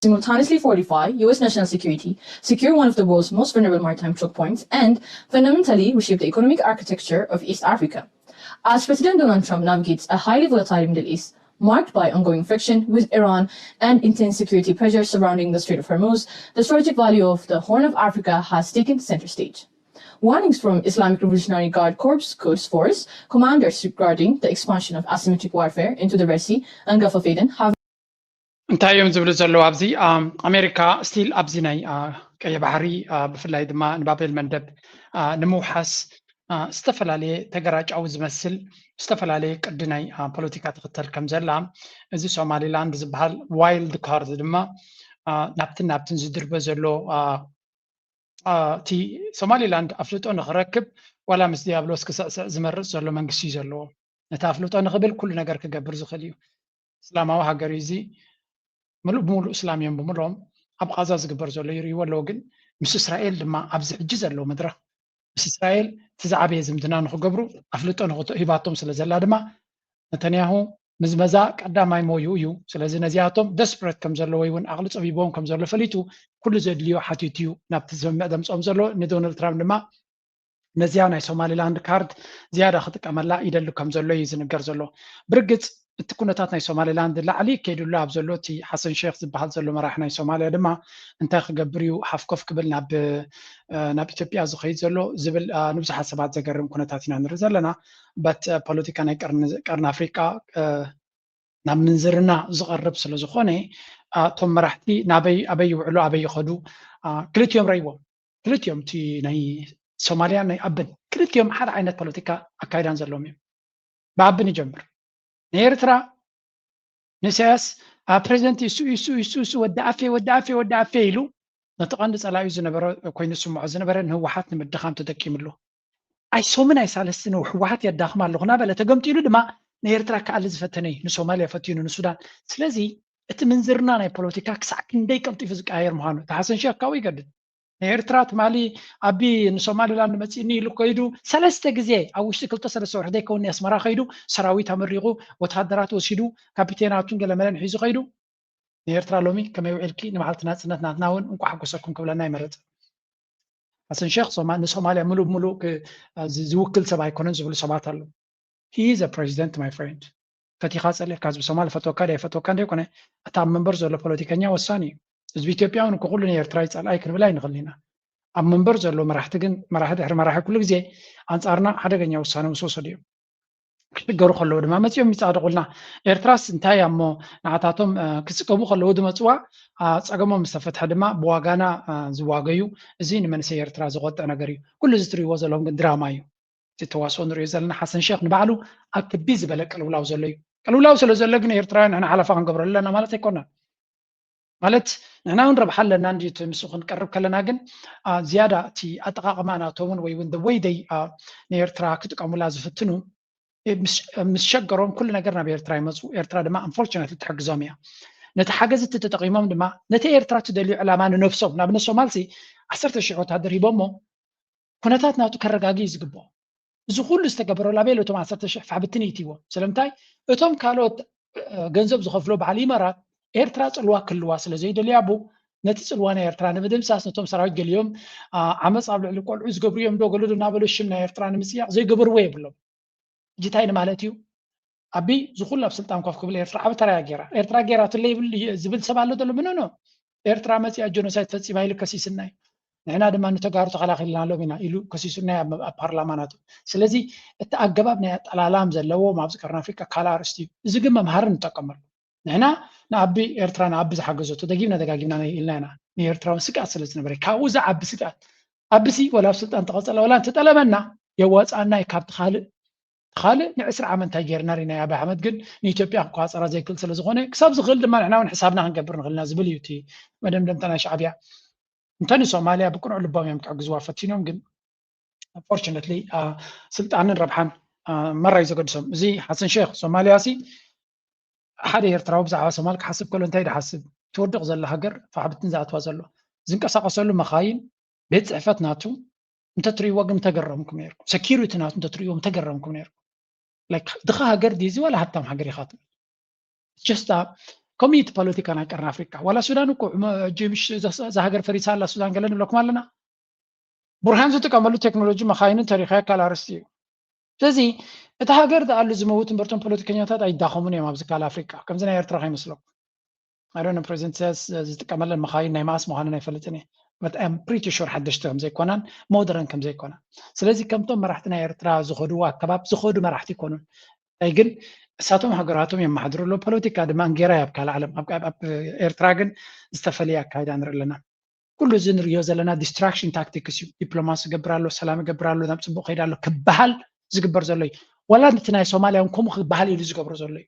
Simultaneously fortify U S national security, secure one of the world's most vulnerable maritime choke points, and fundamentally reshape the economic architecture of East Africa. As President Donald Trump navigates a highly volatile Middle East marked by ongoing friction with Iran and intense security pressures surrounding the Strait of Hormuz, the strategic value of the Horn of Africa has taken center stage. Warnings from Islamic Revolutionary Guard Corps, Quds Force, commanders regarding the expansion of asymmetric warfare into the Red Sea and Gulf of Aden have እንታይ እዮም ዝብሉ ዘለዉ ኣብዚ? ኣሜሪካ ስቲል ኣብዚ ናይ ቀይሕ ባሕሪ፣ ብፍላይ ድማ ንባቤል መንደብ ንምውሓስ ዝተፈላለየ ተገራጫዊ ዝመስል ዝተፈላለየ ቅዲ ናይ ፖለቲካ ትኽተል ከም ዘላ፣ እዚ ሶማሊላንድ ዝበሃል ዋይልድ ካርድ ድማ ናብትን ናብትን ዝድርበ ዘሎ እቲ ሶማሊላንድ ኣፍልጦ ንክረክብ ዋላ ምስ ዲያብሎስ ክስዕስዕ ዝመርፅ ዘሎ መንግስቲ እዩ ዘለዎ። ነቲ ኣፍልጦ ንክብል ኩሉ ነገር ክገብር ዝኽእል እዩ። እስላማዊ ሃገር እዩ እዚ፣ ምሉእ ብምሉእ እስላም እዮም ብምሎም ኣብ ቃዛ ዝግበር ዘሎ ይርእይዎ ኣለዉ። ግን ምስ እስራኤል ድማ ኣብዚ ሕጂ ዘሎ መድረኽ ምስ እስራኤል እቲ ዝዓበየ ዝምድና ንክገብሩ ኣፍልጦ ሂባቶም ስለ ዘላ ድማ ነተንያሁ ምዝመዛ ቀዳማይ ሞይኡ እዩ። ስለዚ ነዚኣቶም ደስፕረት ከም ዘሎ ወይ እውን ኣቕሊ ፀቢቦም ከም ዘሎ ፈሊጡ ኩሉ ዘድልዮ ሓቲቱ እዩ ናብቲ ስምምዕ ዘምፅኦም ዘሎ። ንዶናልድ ትራምፕ ድማ ነዚኣ ናይ ሶማሊላንድ ካርድ ዝያዳ ክጥቀመላ ይደሊ ከም ዘሎ እዩ ዝንገር ዘሎ። ብርግፅ እቲ ኩነታት ናይ ሶማሊላንድ ላዕሊ ከይዱሉ ኣብ ዘሎ እቲ ሓሰን ሼክ ዝበሃል ዘሎ መራሒ ናይ ሶማሊያ ድማ እንታይ ክገብር እዩ ሓፍኮፍ ክብል ናብ ናብ ኢትዮጵያ ዝኸይድ ዘሎ ዝብል ንብዙሓት ሰባት ዘገርም ኩነታት ኢና ንርኢ ዘለና። በት ፖለቲካ ናይ ቀርኒ ኣፍሪቃ ናብ ምንዝርና ዝቐርብ ስለ ዝኾነ እቶም መራሕቲ ናበይ ኣበይ ይውዕሉ ኣበይ ይኸዱ ክልቲኦም ረይዎም ክልቲኦም እቲ ናይ ሶማሊያ ናይ ኣብን ክልቲኦም ሓደ ዓይነት ፖለቲካ ኣካይዳን ዘለዎም እዮም። ብኣብን ይጀምር። ንኤርትራ ንኢሳያስ ኣብ ፕሬዚደንት ይሱ ይሱ ይሱ ይሱ ወዲ ኣፌ ወዲ ኣፌ ወዲ ኣፌ ኢሉ ነቲ ቀንዲ ጸላዩ ዝነበረ ኮይኑ ዝስምዖ ዝነበረ ንህወሓት ንምድኻም ተጠቂምሉ። ኣይሶምን ኣይሳለስትን ህወሓት የዳኽም ኣለኹ እናበለ ተገምጢሉ ድማ ንኤርትራ ክኣሊ ዝፈተነ እዩ። ንሶማልያ ፈቲኑ ንሱዳን። ስለዚ እቲ ምንዝርና ናይ ፖለቲካ ክሳዕ ክንደይ ቀልጢፉ ዝቀያየር ምዃኑ እቲ ሓሰን ሼክ ካብኡ ይገድድ። ንኤርትራ ትማሊ ኣቢ ንሶማሊላንድ መፂእኒ ኢሉ ከይዱ ሰለስተ ግዜ ኣብ ውሽጢ ክልተ ሰለስተ ወርሒ ዘይከውን ኣስመራ ከይዱ ሰራዊት ኣመሪቑ ወታደራት ወሲዱ ካፒቴናቱን ገለመለን ሒዙ ከይዱ ንኤርትራ ሎሚ ከመይ ውዒልኪ ንመዓልቲ ናፅነት ናትና እውን እንኳ ሓጎሰኩም ክብለና ይመረፅ። ሓሰን ሼክ ንሶማልያ ሙሉእ ብሙሉእ ዝውክል ሰብ ኣይኮነን ዝብሉ ሰባት ኣለዉ። He is a president my friend። ፈቲኻ ፀሊእካ ህዝቢ ሶማል ፈትወካ ዶ ኣይፈትወካ ዘይኮነ እቲ ኣብ መንበር ዘሎ ፖለቲከኛ ወሳኒ እዩ። ህዝቢ ኢትዮጵያ እውን ኩሉ ንኤርትራ ይፀልኣ ክንብል ኣይንኽእል ኢና። ኣብ መንበር ዘሎ መራሕቲ ግን መራሒ ድሕሪ መራሒ ኩሉ ግዜ ኣንፃርና ሓደገኛ ውሳነ ምስ ወሰዱ እዮም። ክሽገሩ ከለዉ ድማ መፂኦም ይፃደቑልና። ኤርትራስ እንታይ እያ እሞ ንዓታቶም ክፅገቡ ከለዉ ዝመፅዋ ፀገሞም ዝተፈትሐ ድማ ብዋጋና ዝዋገዩ። እዚ ንመንሰይ ኤርትራ ዝቆጥዕ ነገር እዩ። ኩሉ እዚ ትሪእዎ ዘለኹም ግን ድራማ እዩ። እቲ ተዋስኦ ንሪኦ ዘለና ሓሰን ሼክ ንባዕሉ ኣብ ክቢ ዝበለ ቅልውላው ዘሎ እዩ። ቅልውላው ስለ ዘሎ ግን ኤርትራውያን ንሕና ሓለፋ ክንገብረሉ ኣለና ማለት ኣይኮነን። ማለት ንሕና እውን ረብሓ ኣለና እንዲ ምስ ክንቀርብ ከለና ግን ዝያዳ እቲ ኣጠቃቅማ ናቶምን ወይ እውን ወይ ደይ ንኤርትራ ክጥቀሙላ ዝፍትኑ ምስ ሸገሮም ኩሉ ነገር ናብ ኤርትራ ይመፁ። ኤርትራ ድማ ኣንፎርቹነትሊ ትሕግዞም እያ። ነቲ ሓገዝ እቲ ተጠቂሞም ድማ ነቲ ኤርትራ ትደልዩ ዕላማ ንነብሶም ንኣብነት ሶማልሲ ዓሰርተ ሽሕ ወታደር ሂቦሞ ኩነታት ናቱ ከረጋጊ እዩ ዝግብኦ። እዚ ኩሉ ዝተገበረሉ ኣበይ እቶም ዓሰርተ ሽሕ ፋሕብትን ይእትይዎም? ስለምንታይ እቶም ካልኦት ገንዘብ ዝኸፍሎ በዓል ኢማራት ኤርትራ ፅልዋ ክልዋ ስለ ዘይደልያ ቡ ነቲ ፅልዋ ናይ ኤርትራ ንምድምሳስ ነቶም ሰራዊት ገሊኦም ዓመፅ ኣብ ልዕሊ ቆልዑ ዝገብሩ እዮም ዶ ገሉ እናበሉ ሽም ናይ ኤርትራ ንምፅያቕ ዘይገበርዎ የብሎም። ሕጂ እንታይ ንማለት እዩ? ኣቢ ዝኩሉ ኣብ ስልጣን ኮፍ ክብል ኤርትራ ዓቢ ተራያ ገይራ ኤርትራ ገይራ ትለ ይብል ዝብል ሰብ ኣሎ ዘሎ ምንኖ ኤርትራ መፅያ ጀኖሳይድ ፈፂማ ኢሉ ከሲስና እዩ። ንሕና ድማ ንተጋሩ ተኸላኺልና ሎም ኢና ኢሉ ከሲሱና ኣብ ፓርላማ ናቱ። ስለዚ እቲ ኣገባብ ናይ ኣጠላላም ዘለዎ ኣብዚ ቀርኒ ኣፍሪካ ካልእ ኣርእስቲ እዩ። እዚ ግን መምሃሪ ንጠቀመሉ። ንሕና ንኣቢ ኤርትራ ንኣቢ ዝሓገዘቶ ደጊምና ደጋጊምና ኢልና ኢና። ንኤርትራውን ስግኣት ስለ ዝነበረ ካብኡ ዝዓቢ ስግኣት ኣብሲ ወላ ኣብ ስልጣን ተቐጸለ ወላ እንተጠለመና የዋፅኣና እዩ ካብቲ ካልእ ካልእ ንዕስራ ዓመት እንታይ ጌርና ሪና ኣብ ኣሕመድ ግን ንኢትዮጵያ ክቋፀራ ዘይክእል ስለ ዝኾነ ክሳብ ዝኽእል ድማ ንሕና እውን ሕሳብና ክንገብር ንኽእልና ዝብል እዩ እቲ መደምደምታ ናይ ሻዕብያ። እንተ ንሶማልያ ብቅኑዕ ልቦም እዮም ክሕግዝዋ ፈቲኖም ግን unfortunately ስልጣንን ረብሓን መራይ ዘገድሶም። እዚ ሓሰን ሼክ ሶማልያ ሲ ሓደ ኤርትራዊ ብዛዕባ ሶማል ክሓስብ ከሎ እንታይ ድሓስብ ትወድቕ ዘላ ሃገር ፋሕብትን ዝኣትዋ ዘሎ ዝንቀሳቀሰሉ መኻይን ቤት ፅሕፈት ናቱ እንተትርእይዎ ግን ምተገረምኩም ነርኩም። ሰኪሪቲ ናቱ እንተትርእይዎ ምተገረምኩም ነርኩም። ድኻ ሃገር ድዚ ዋላ ሃብታም ሃገር ኢኻ ትብል ጀስታ ከምኡ እዩ እቲ ፖለቲካ ናይ ቀርኒ ኣፍሪቃ። ዋላ ሱዳን እኮ ሕጂ ምሽ እዛ ሃገር ፈሪሳ ኣላ ሱዳን ገለ ንብለኩም ኣለና። ቡርሃን ዝጥቀመሉ ቴክኖሎጂ መኻይንን ተሪኸ ካልእ ኣርእስቲ እዩ። ስለዚ እቲ ሃገር ዝኣሉ ዝመውት እምበር እቶም ፖለቲከኛታት ኣይዳኸሙን እዮም ኣብዚ ካልእ ኣፍሪቃ ከምዚ ናይ ኤርትራ ከይመስለኩም። ኣይ ዶንት ፕሬዚደንት ኢሳያስ ዝጥቀመለን መኻይን ናይ መኣስ ምዃነን ኣይፈልጥን እየ። But I'm pretty sure ሓደሽቲ ከምዘይኮናን ሞደርን ከምዘይኮናን። ስለዚ ከምቶም መራሕቲ ናይ ኤርትራ ዝኸድዎ ኣከባብ ዝኸዱ መራሕቲ ይኮኑን። እንታይ ግን እሳቶም ሃገራቶም የመሓድሩ ኣለዉ። ፖለቲካ ድማ እንጌራ እዩ ኣብ ካልእ ዓለም። ኣብ ኤርትራ ግን ዝተፈለየ ኣካይዳ ንርኢ ኣለና። ኩሉ እዚ ንሪኦ ዘለና ዲስትራክሽን ታክቲክስ እዩ። ዲፕሎማሲ ይገብር ኣሎ፣ ሰላም ይገብር ኣሎ፣ ናብ ፅቡቅ ከይዳ ኣሎ ክበሃል ዝግበር ዘሎ እዩ። ዋላ እቲ ናይ ሶማልያ እውን ከምኡ ክበሃል ኢሉ ዝገብሮ ዘሎ እዩ።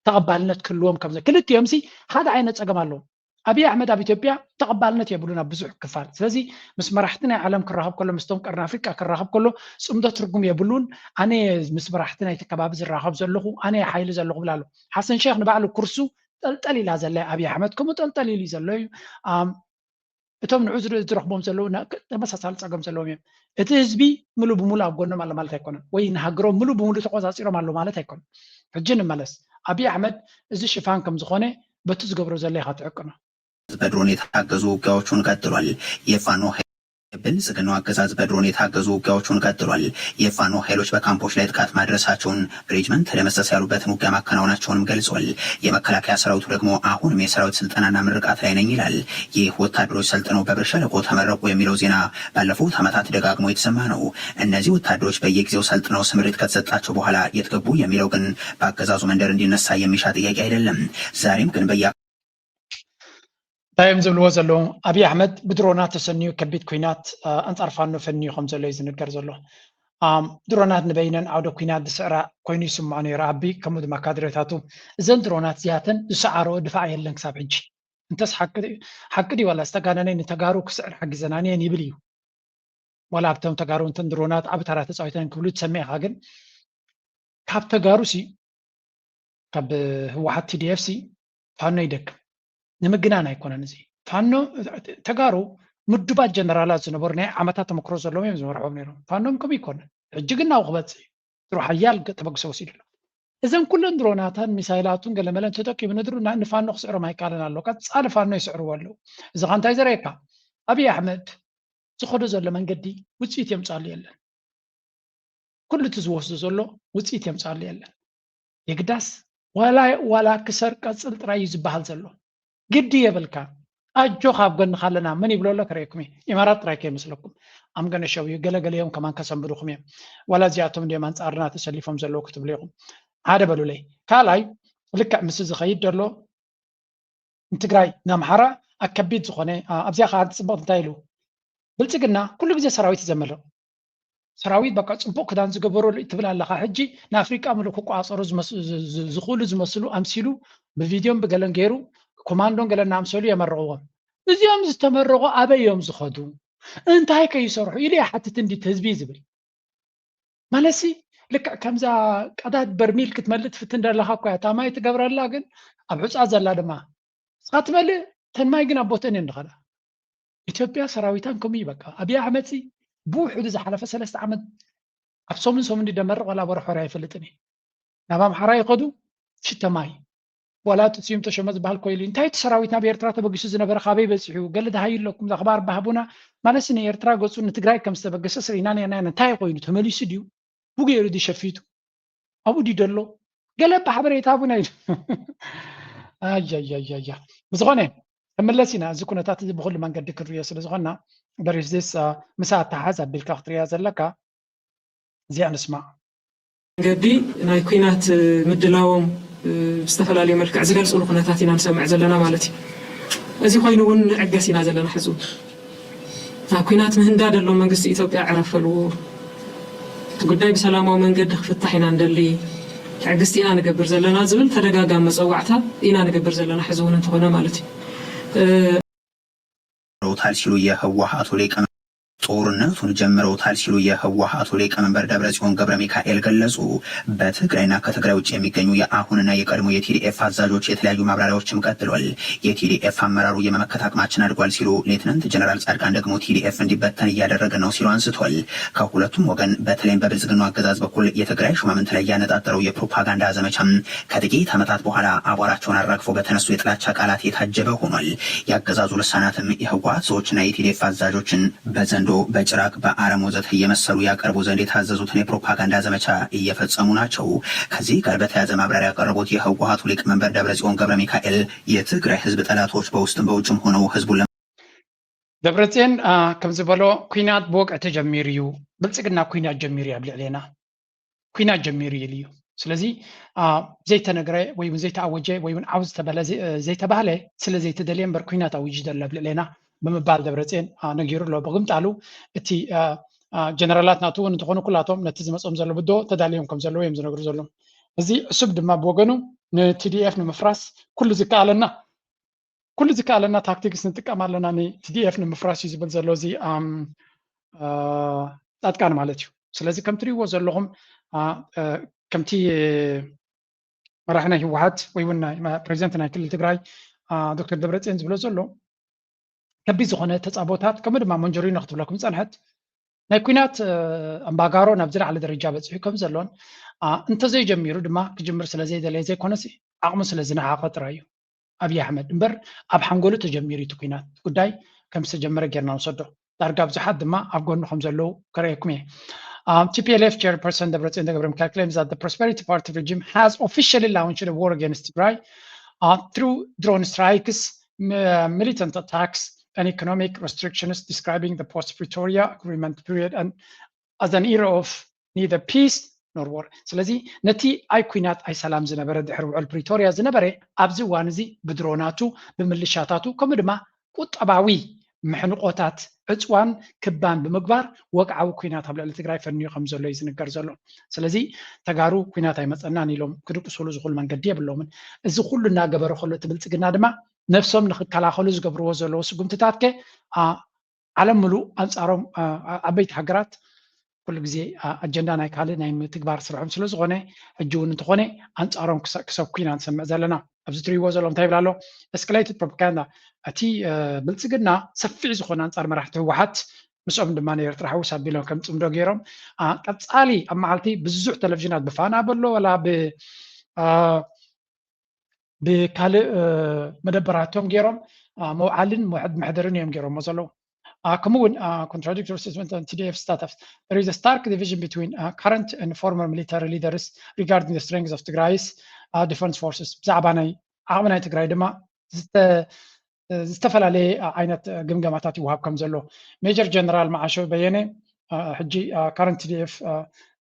ተቐባልነት ክህልዎም ከም ክልቲኦም ሲ ሓደ ዓይነት ፀገም ኣለዎም። ኣብይ ኣሕመድ ኣብ ኢትዮጵያ ተቐባልነት የብሉን ኣብ ብዙሕ ክፋል። ስለዚ ምስ መራሕቲ ናይ ዓለም ክራኸብ ከሎ ምስቶም ቀርኒ ኣፍሪቃ ክራኸብ ከሎ ፅምዶ ትርጉም የብሉን። ኣነ ምስ መራሕቲ ናይቲ ከባቢ ዝራኸብ ዘለኹ ኣነ ሓይሊ ዘለኹ ብላ ኣሎ። ሓሰን ሼክ ንባዕሉ ኩርሱ ጠልጠል ኢላ ዘላ ኣብይ ኣሕመድ ከምኡ ጠልጠል ኢሉ ዘሎ እዩ። እቶም ንዑ ዝረኽቦም ዘለዉ ተመሳሳሊ ፀገም ዘለዎም እዮም። እቲ ህዝቢ ምሉእ ብምሉእ ኣብ ጎኖም ኣሎ ማለት ኣይኮነን፣ ወይ ንሃገሮም ምሉእ ብምሉእ ተቆፃፂሮም ኣሎ ማለት ኣይኮነን። ሕጂ ንመለስ። ኣብይ ኣሕመድ እዚ ሽፋን ከም ዝኾነ በቲ ዝገብሮ ዘሎ ኢኻ ትዕቅኖ። በድሮን የታገዙ ውጊያዎቹን ቀጥሏል። የፋኖ ብልጽግናው አገዛዝ በድሮን የታገዙ ውጊያዎቹን ቀጥሏል። የፋኖ ኃይሎች በካምፖች ላይ ጥቃት ማድረሳቸውን፣ ሬጅመንት ተደመሰሰ ያሉበትን ውጊያ ማከናወናቸውንም ገልጸዋል። የመከላከያ ሰራዊቱ ደግሞ አሁንም የሰራዊት ስልጠናና ምርቃት ላይ ነኝ ይላል። ይህ ወታደሮች ሰልጥነው በብር ሸለቆ ተመረቁ የሚለው ዜና ባለፉት ዓመታት ደጋግሞ የተሰማ ነው። እነዚህ ወታደሮች በየጊዜው ሰልጥነው ስምሪት ከተሰጣቸው በኋላ የት ገቡ የሚለው ግን በአገዛዙ መንደር እንዲነሳ የሚሻ ጥያቄ አይደለም። ዛሬም ግን በየ እንታይ እዮም ዝብልዎ ዘለዉ? ኣብይ ኣሕመድ ብድሮናት ተሰንዩ ከቢድ ኲናት ኣንጻር ፋኖ ፈንዩ ከም ዘሎ እዩ ዝንገር ዘሎ። ድሮናት ንበይነን ዓውደ ኲናት ዝስዕራ ኮይኑ ይስምዖ ነይሩ ኣቢ፣ ከምኡ ድማ ካድሬታቱ። እዘን ድሮናት እዚኣተን ዝሰዓረኦ ድፋዕ የለን ክሳብ ሕጂ። እንተስ ሓቂ ድዩ ዋላ ዝተጋነነ ንተጋሩ ክስዕር ሓጊዘናን እየን ይብል እዩ። ዋላ ኣብቶም ተጋሩ እንተን ድሮናት ዓቢ ተራ ተጻዊተን ክብሉ ትሰምዕ ኢኻ፣ ግን ካብ ተጋሩ ሲ ካብ ህወሓት ቲ ዲ ኤፍ ሲ ፋኖ ይደክም ንምግናን ኣይኮነን። እዚ ፋኖ ተጋሩ ምዱባት ጀነራላት ዝነበሩ ናይ ዓመታት ተመክሮ ዘለዎም እዮም ዝመርሕዎም ነይሮም። ፋኖም ከምኡ ይኮነን። ሕጂ ግን ናብኡ ክበፅእ እዩ። ድሮ ሓያል ተበግሶ ወሲዱ ኣሎ። እዘን ኩለን ድሮናታን ሚሳይላቱን ገለመለን ተጠቂሙ ንድሮ ንፋኖ ክስዕሮም ኣይከኣለን ኣሎ። ቀፃሊ ፋኖ ይስዕርዎ ኣለዉ። እዚ ኻ እንታይ ዘርእየካ? ኣብይ ኣሕመድ ዝኸዶ ዘሎ መንገዲ ውፅኢት የምፅኣሉ የለን። ኩሉ እቲ ዝወስዶ ዘሎ ውፅኢት የምፅኣሉ የለን። የግዳስ ዋላ ዋላ ክሰር ቀፅል ጥራይ እዩ ዝበሃል ዘሎ። ግዲ የብልካ። ኣጆኻ ኣብ ጎንኻ ኣለና። መን ይብሎ ኣሎ ክርእየኩም እየ። ኢማራት ጥራይ ከይመስለኩም። ኣምገነ ሸው እዩ። ገለገለ እዮም ከማን ከሰንብዱኹም እዮም። ዋላ እዚኣቶም እንዲዮም ኣንፃርና ተሰሊፎም ዘለዉ ክትብሉ ኢኹም። ሓደ በሉለይ። ካልኣይ ልክዕ ምስ ዝኸይድ ዘሎ ንትግራይ ንኣምሓራ ኣብ ከቢድ ዝኾነ ኣብዚኣ ከዓ ፅብቕቲ እንታይ ኢሉ ብልፅግና ኩሉ ግዜ ሰራዊት እዩ ዘመርቕ። ሰራዊት በቃ ፅቡቅ ክዳን ዝገበረሉ ትብል ኣለካ። ሕጂ ንኣፍሪቃ ምሉእ ክቆፃፀሩ ዝኽእሉ ዝመስሉ ኣምሲሉ ብቪድዮን ብገለን ገይሩ ኮማንዶን ገለን እናኣምሰሉ የመርቕዎም። እዚኦም ዝተመረቑ ኣበይ እዮም ዝኸዱ? እንታይ ከይሰርሑ ኢሉ ይሓትት እንዲት ህዝቢ ዝብል ማለትሲ ልክዕ ከምዛ ቀዳድ በርሚል ክትመልእ ትፍትን ደለኻ እኮ እያ እታ ማይ ትገብረላ ግን ኣብ ሑፃ ዘላ ድማ ንስኻ ትመልእ ተን ማይ ግን ኣብ ቦተን እየን ዝኸዳ። ኢትዮጵያ ሰራዊታን ከምኡ እዩ በቃ ኣብይ ኣሕመድ ሲ ብውሕዱ ዝሓለፈ ሰለስተ ዓመት ኣብ ሰሙን ሰሙን ደመርቕ ዋላ በርሖር ኣይፈልጥን እየ ናብ ኣምሓራ ይኸዱ ሽተ ማይ ዋላ እቲ ስዩም ተሾመ ዝበሃል ኮይሉ እንታይ እቲ ሰራዊት ናብ ኤርትራ ተበጊሱ ዝነበረ ካበይ በፂሑ ገለ ደሃዩ ኣለኩም ኣኽባር ባህቡና ማለት ንኤርትራ ገፁ ንትግራይ ከም ዝተበገሰ ስርኢና ነርና እንታይ ኮይኑ ተመሊሱ ድዩ ብገይሩ ድዩ ሸፊቱ ኣብኡ ድዩ ደሎ ገለ ብሓበሬታ ኣብኡ ናይ ኣያያያያ ብዝኾነ ክምለስ ኢና እዚ ኩነታት እዚ ብኩሉ መንገዲ ክንሪኦ ስለ ዝኾንና በሪስ ዚስ ምሳ ኣተሓዝ ኣቢልካ ክትሪያ ዘለካ እዚኣ ንስማዕ መንገዲ ናይ ኲናት ምድላዎም ብዝተፈላለዩ መልክዕ ዝገልፅሉ ኩነታት ኢና ንሰምዕ ዘለና ማለት እዩ። እዚ ኮይኑ እውን ንዕገስ ኢና ዘለና ሕዚ እውን ኣብ ኲናት ምህንጋድ ኣሎ መንግስቲ ኢትዮጵያ ዕረፍ በልዎ እቲ ጉዳይ ብሰላማዊ መንገዲ ክፍታሕ ኢና ንደሊ ትዕግስቲ ኢና ንገብር ዘለና ዝብል ተደጋጋሚ መፀዋዕታ ኢና ንገብር ዘለና ሕዚ እውን እንተኾነ ማለት እዩ። ብለውታል ሲሉ የህወሓቱ ሊቀ ጦርነቱን ጀምረውታል ሲሉ የህወሓቱ ሊቀመንበር ደብረጽዮን ገብረ ሚካኤል ገለጹ። በትግራይና ከትግራይ ውጭ የሚገኙ የአሁንና የቀድሞ የ ቲ ዲ ኤፍ አዛዦች የተለያዩ ማብራሪያዎችም ቀጥሏል። የ ቲ ዲ ኤፍ አመራሩ የመመከት አቅማችን አድጓል ሲሉ፣ ሌትናንት ጀነራል ጻድቃን ደግሞ ቲ ዲ ኤፍ እንዲበተን እያደረገ ነው ሲሉ አንስቷል። ከሁለቱም ወገን በተለይም በብልጽግናው አገዛዝ በኩል የትግራይ ሹማምንት ላይ ያነጣጠረው የፕሮፓጋንዳ ዘመቻም ከጥቂት ዓመታት በኋላ አቧራቸውን አራግፈው በተነሱ የጥላቻ ቃላት የታጀበ ሆኗል። የአገዛዙ ልሳናትም የህወሓት ሰዎችና የ ቲ ዲ ኤፍ አዛዦችን በዘንዶ፣ በጭራቅ፣ በአረም ወዘተ እየመሰሉ ያቀርቡ ዘንድ የታዘዙትን የፕሮፓጋንዳ ዘመቻ እየፈጸሙ ናቸው። ከዚህ ጋር በተያያዘ ማብራሪያ ያቀረቡት የህወሓቱ ሊቀመንበር ደብረጽዮን ገብረ ሚካኤል የትግራይ ህዝብ ጠላቶች በውስጥም በውጭም ሆነው ህዝቡን ደብረጽዮን ከም ዝበሎ፣ ኲናት ብወግዒ ተጀሚሩ እዩ፣ ብልጽግና ኲናት ጀሚሩ እዩ ኣብ ልዕሌና፣ ኲናት ጀሚሩ ኢሉ እዩ። ስለዚ ዘይተነግረ ወይ እውን ዘይተኣወጀ ወይ እውን ዓው ዝተበለ ዘይተባህለ ስለ ዘይተደልየ እምበር ኲናት ኣዊጁ ዘሎ ኣብ ልዕሌና ብምባል ደብረጽዮን ነጊሩ ኣሎ። ብቕምጣሉ እቲ ጀነራላት ናቱ እውን እንተኾኑ ኩላቶም ነቲ ዝመጾም ዘሎ ብድሆ ተዳልዮም ከም ዘለዉ እዮም ዝነግሩ ዘለዉ። እዚ ዕሱብ ድማ ብወገኑ ን ቲ ዲ ኤፍ ንምፍራስ ኩሉ ዝከኣለና ኩሉ ዝከኣለና ታክቲክስ ንጥቀም ኣለና ን ቲ ዲ ኤፍ ንምፍራስ እዩ ዝብል ዘሎ እዚ ጻድቃን ማለት እዩ። ስለዚ ከም ትሪእዎ ዘለኹም ከምቲ መራሒ ናይ ህወሓት ወይ እውን ፕሬዚደንት ናይ ክልል ትግራይ ዶክተር ደብረፅዮን ዝብሎ ዘሎ ከቢድ ዝኾነ ተፃቦታት ከምኡ ድማ መንጀሪኖ ክትብለኩም ዝፀንሐት ናይ ኩናት ኣምባጋሮ ናብ ዝለዓለ ደረጃ በፂሑ ከም ዘሎን እንተዘይጀሚሩ ድማ ክጅምር ስለዘይደለየ ዘይኮነሲ ዓቕሙ ስለዝነዓቐ ጥራይ እዩ። ኣብይ ኣሕመድ እምበር ኣብ ሓንጎሉ ተጀሚሩ እቲ ኩናት ጉዳይ ከም ዝተጀመረ ጌርና ንወሰዶ። ዳርጋ ብዙሓት ድማ ኣብ ጎኑ ከም ዘለዉ ከርእየኩም እየ። T P L F chairperson Debretsion ገብረሚካኤል claims that the Prosperity Party regime has officially launched a war against Tigray uh, through drone strikes, militant attacks, and economic restrictions, describing the post-Pretoria agreement period and as an era of neither peace nor war። ስለዚ ነቲ ኣይ ኩናት ኣይ ሰላም ዝነበረ ድሕሪ ውዕል ፕሪቶርያ ዝነበረ ኣብዚ እዋን እዚ ብድሮናቱ ብምልሻታቱ ከምኡ ድማ ቁጠባዊ ምሕንቆታት ዕፅዋን ክባን ብምግባር ወግዓዊ ኩናት ኣብ ልዕሊ ትግራይ ፈንዩ ከም ዘሎ እዩ ዝንገር ዘሎ። ስለዚ ተጋሩ ኩናት ኣይመፀናን ኢሎም ክድቅስሉ ዝኽእሉ መንገዲ የብሎምን። እዚ ኩሉ እናገበረ ከሎ እቲ ብልፅግና ድማ ነብሶም ንክከላኸሉ ዝገብርዎ ዘለዉ ስጉምትታት ከ ዓለም ምሉእ ኣንፃሮም ዓበይቲ ሃገራት ኩሉ ግዜ ኣጀንዳ ናይ ካልእ ናይ ምትግባር ስርሖም ስለ ዝኾነ ሕጂ እውን እንተኾነ ኣንፃሮም ክሰብኩ ኢና ንሰምዕ ዘለና። ኣብዚ ትሪእዎ ዘሎ እንታይ ይብል ኣሎ? Escalated propaganda። እቲ ብልፅግና ሰፊሕ ዝኾነ ኣንፃር መራሕቲ ህወሓት ምስኦም ድማ ንኤርትራ ሓውስ ኣቢሎም ከም ፅምዶ ገይሮም ቀፃሊ ኣብ መዓልቲ ብዙሕ ቴሌቪዥናት ብፋና በሎ ወላ ብ ብካልእ መደበራቶም ገይሮም መውዓልን መሕደርን እዮም ገይሮሞ ዘለዉ። ከምኡ እውን contradictory statement on T D F status. There is a stark division between uh, current and former military leaders regarding the strength of Tigray's uh, defense forces. ብዛዕባ ናይ ዓቕሚ ናይ ትግራይ ድማ ዝተፈላለየ ዓይነት ግምገማታት ይወሃብ ከም ዘሎ ሜጀር ጀነራል መዓሾ በየነ ሕጂ current T D F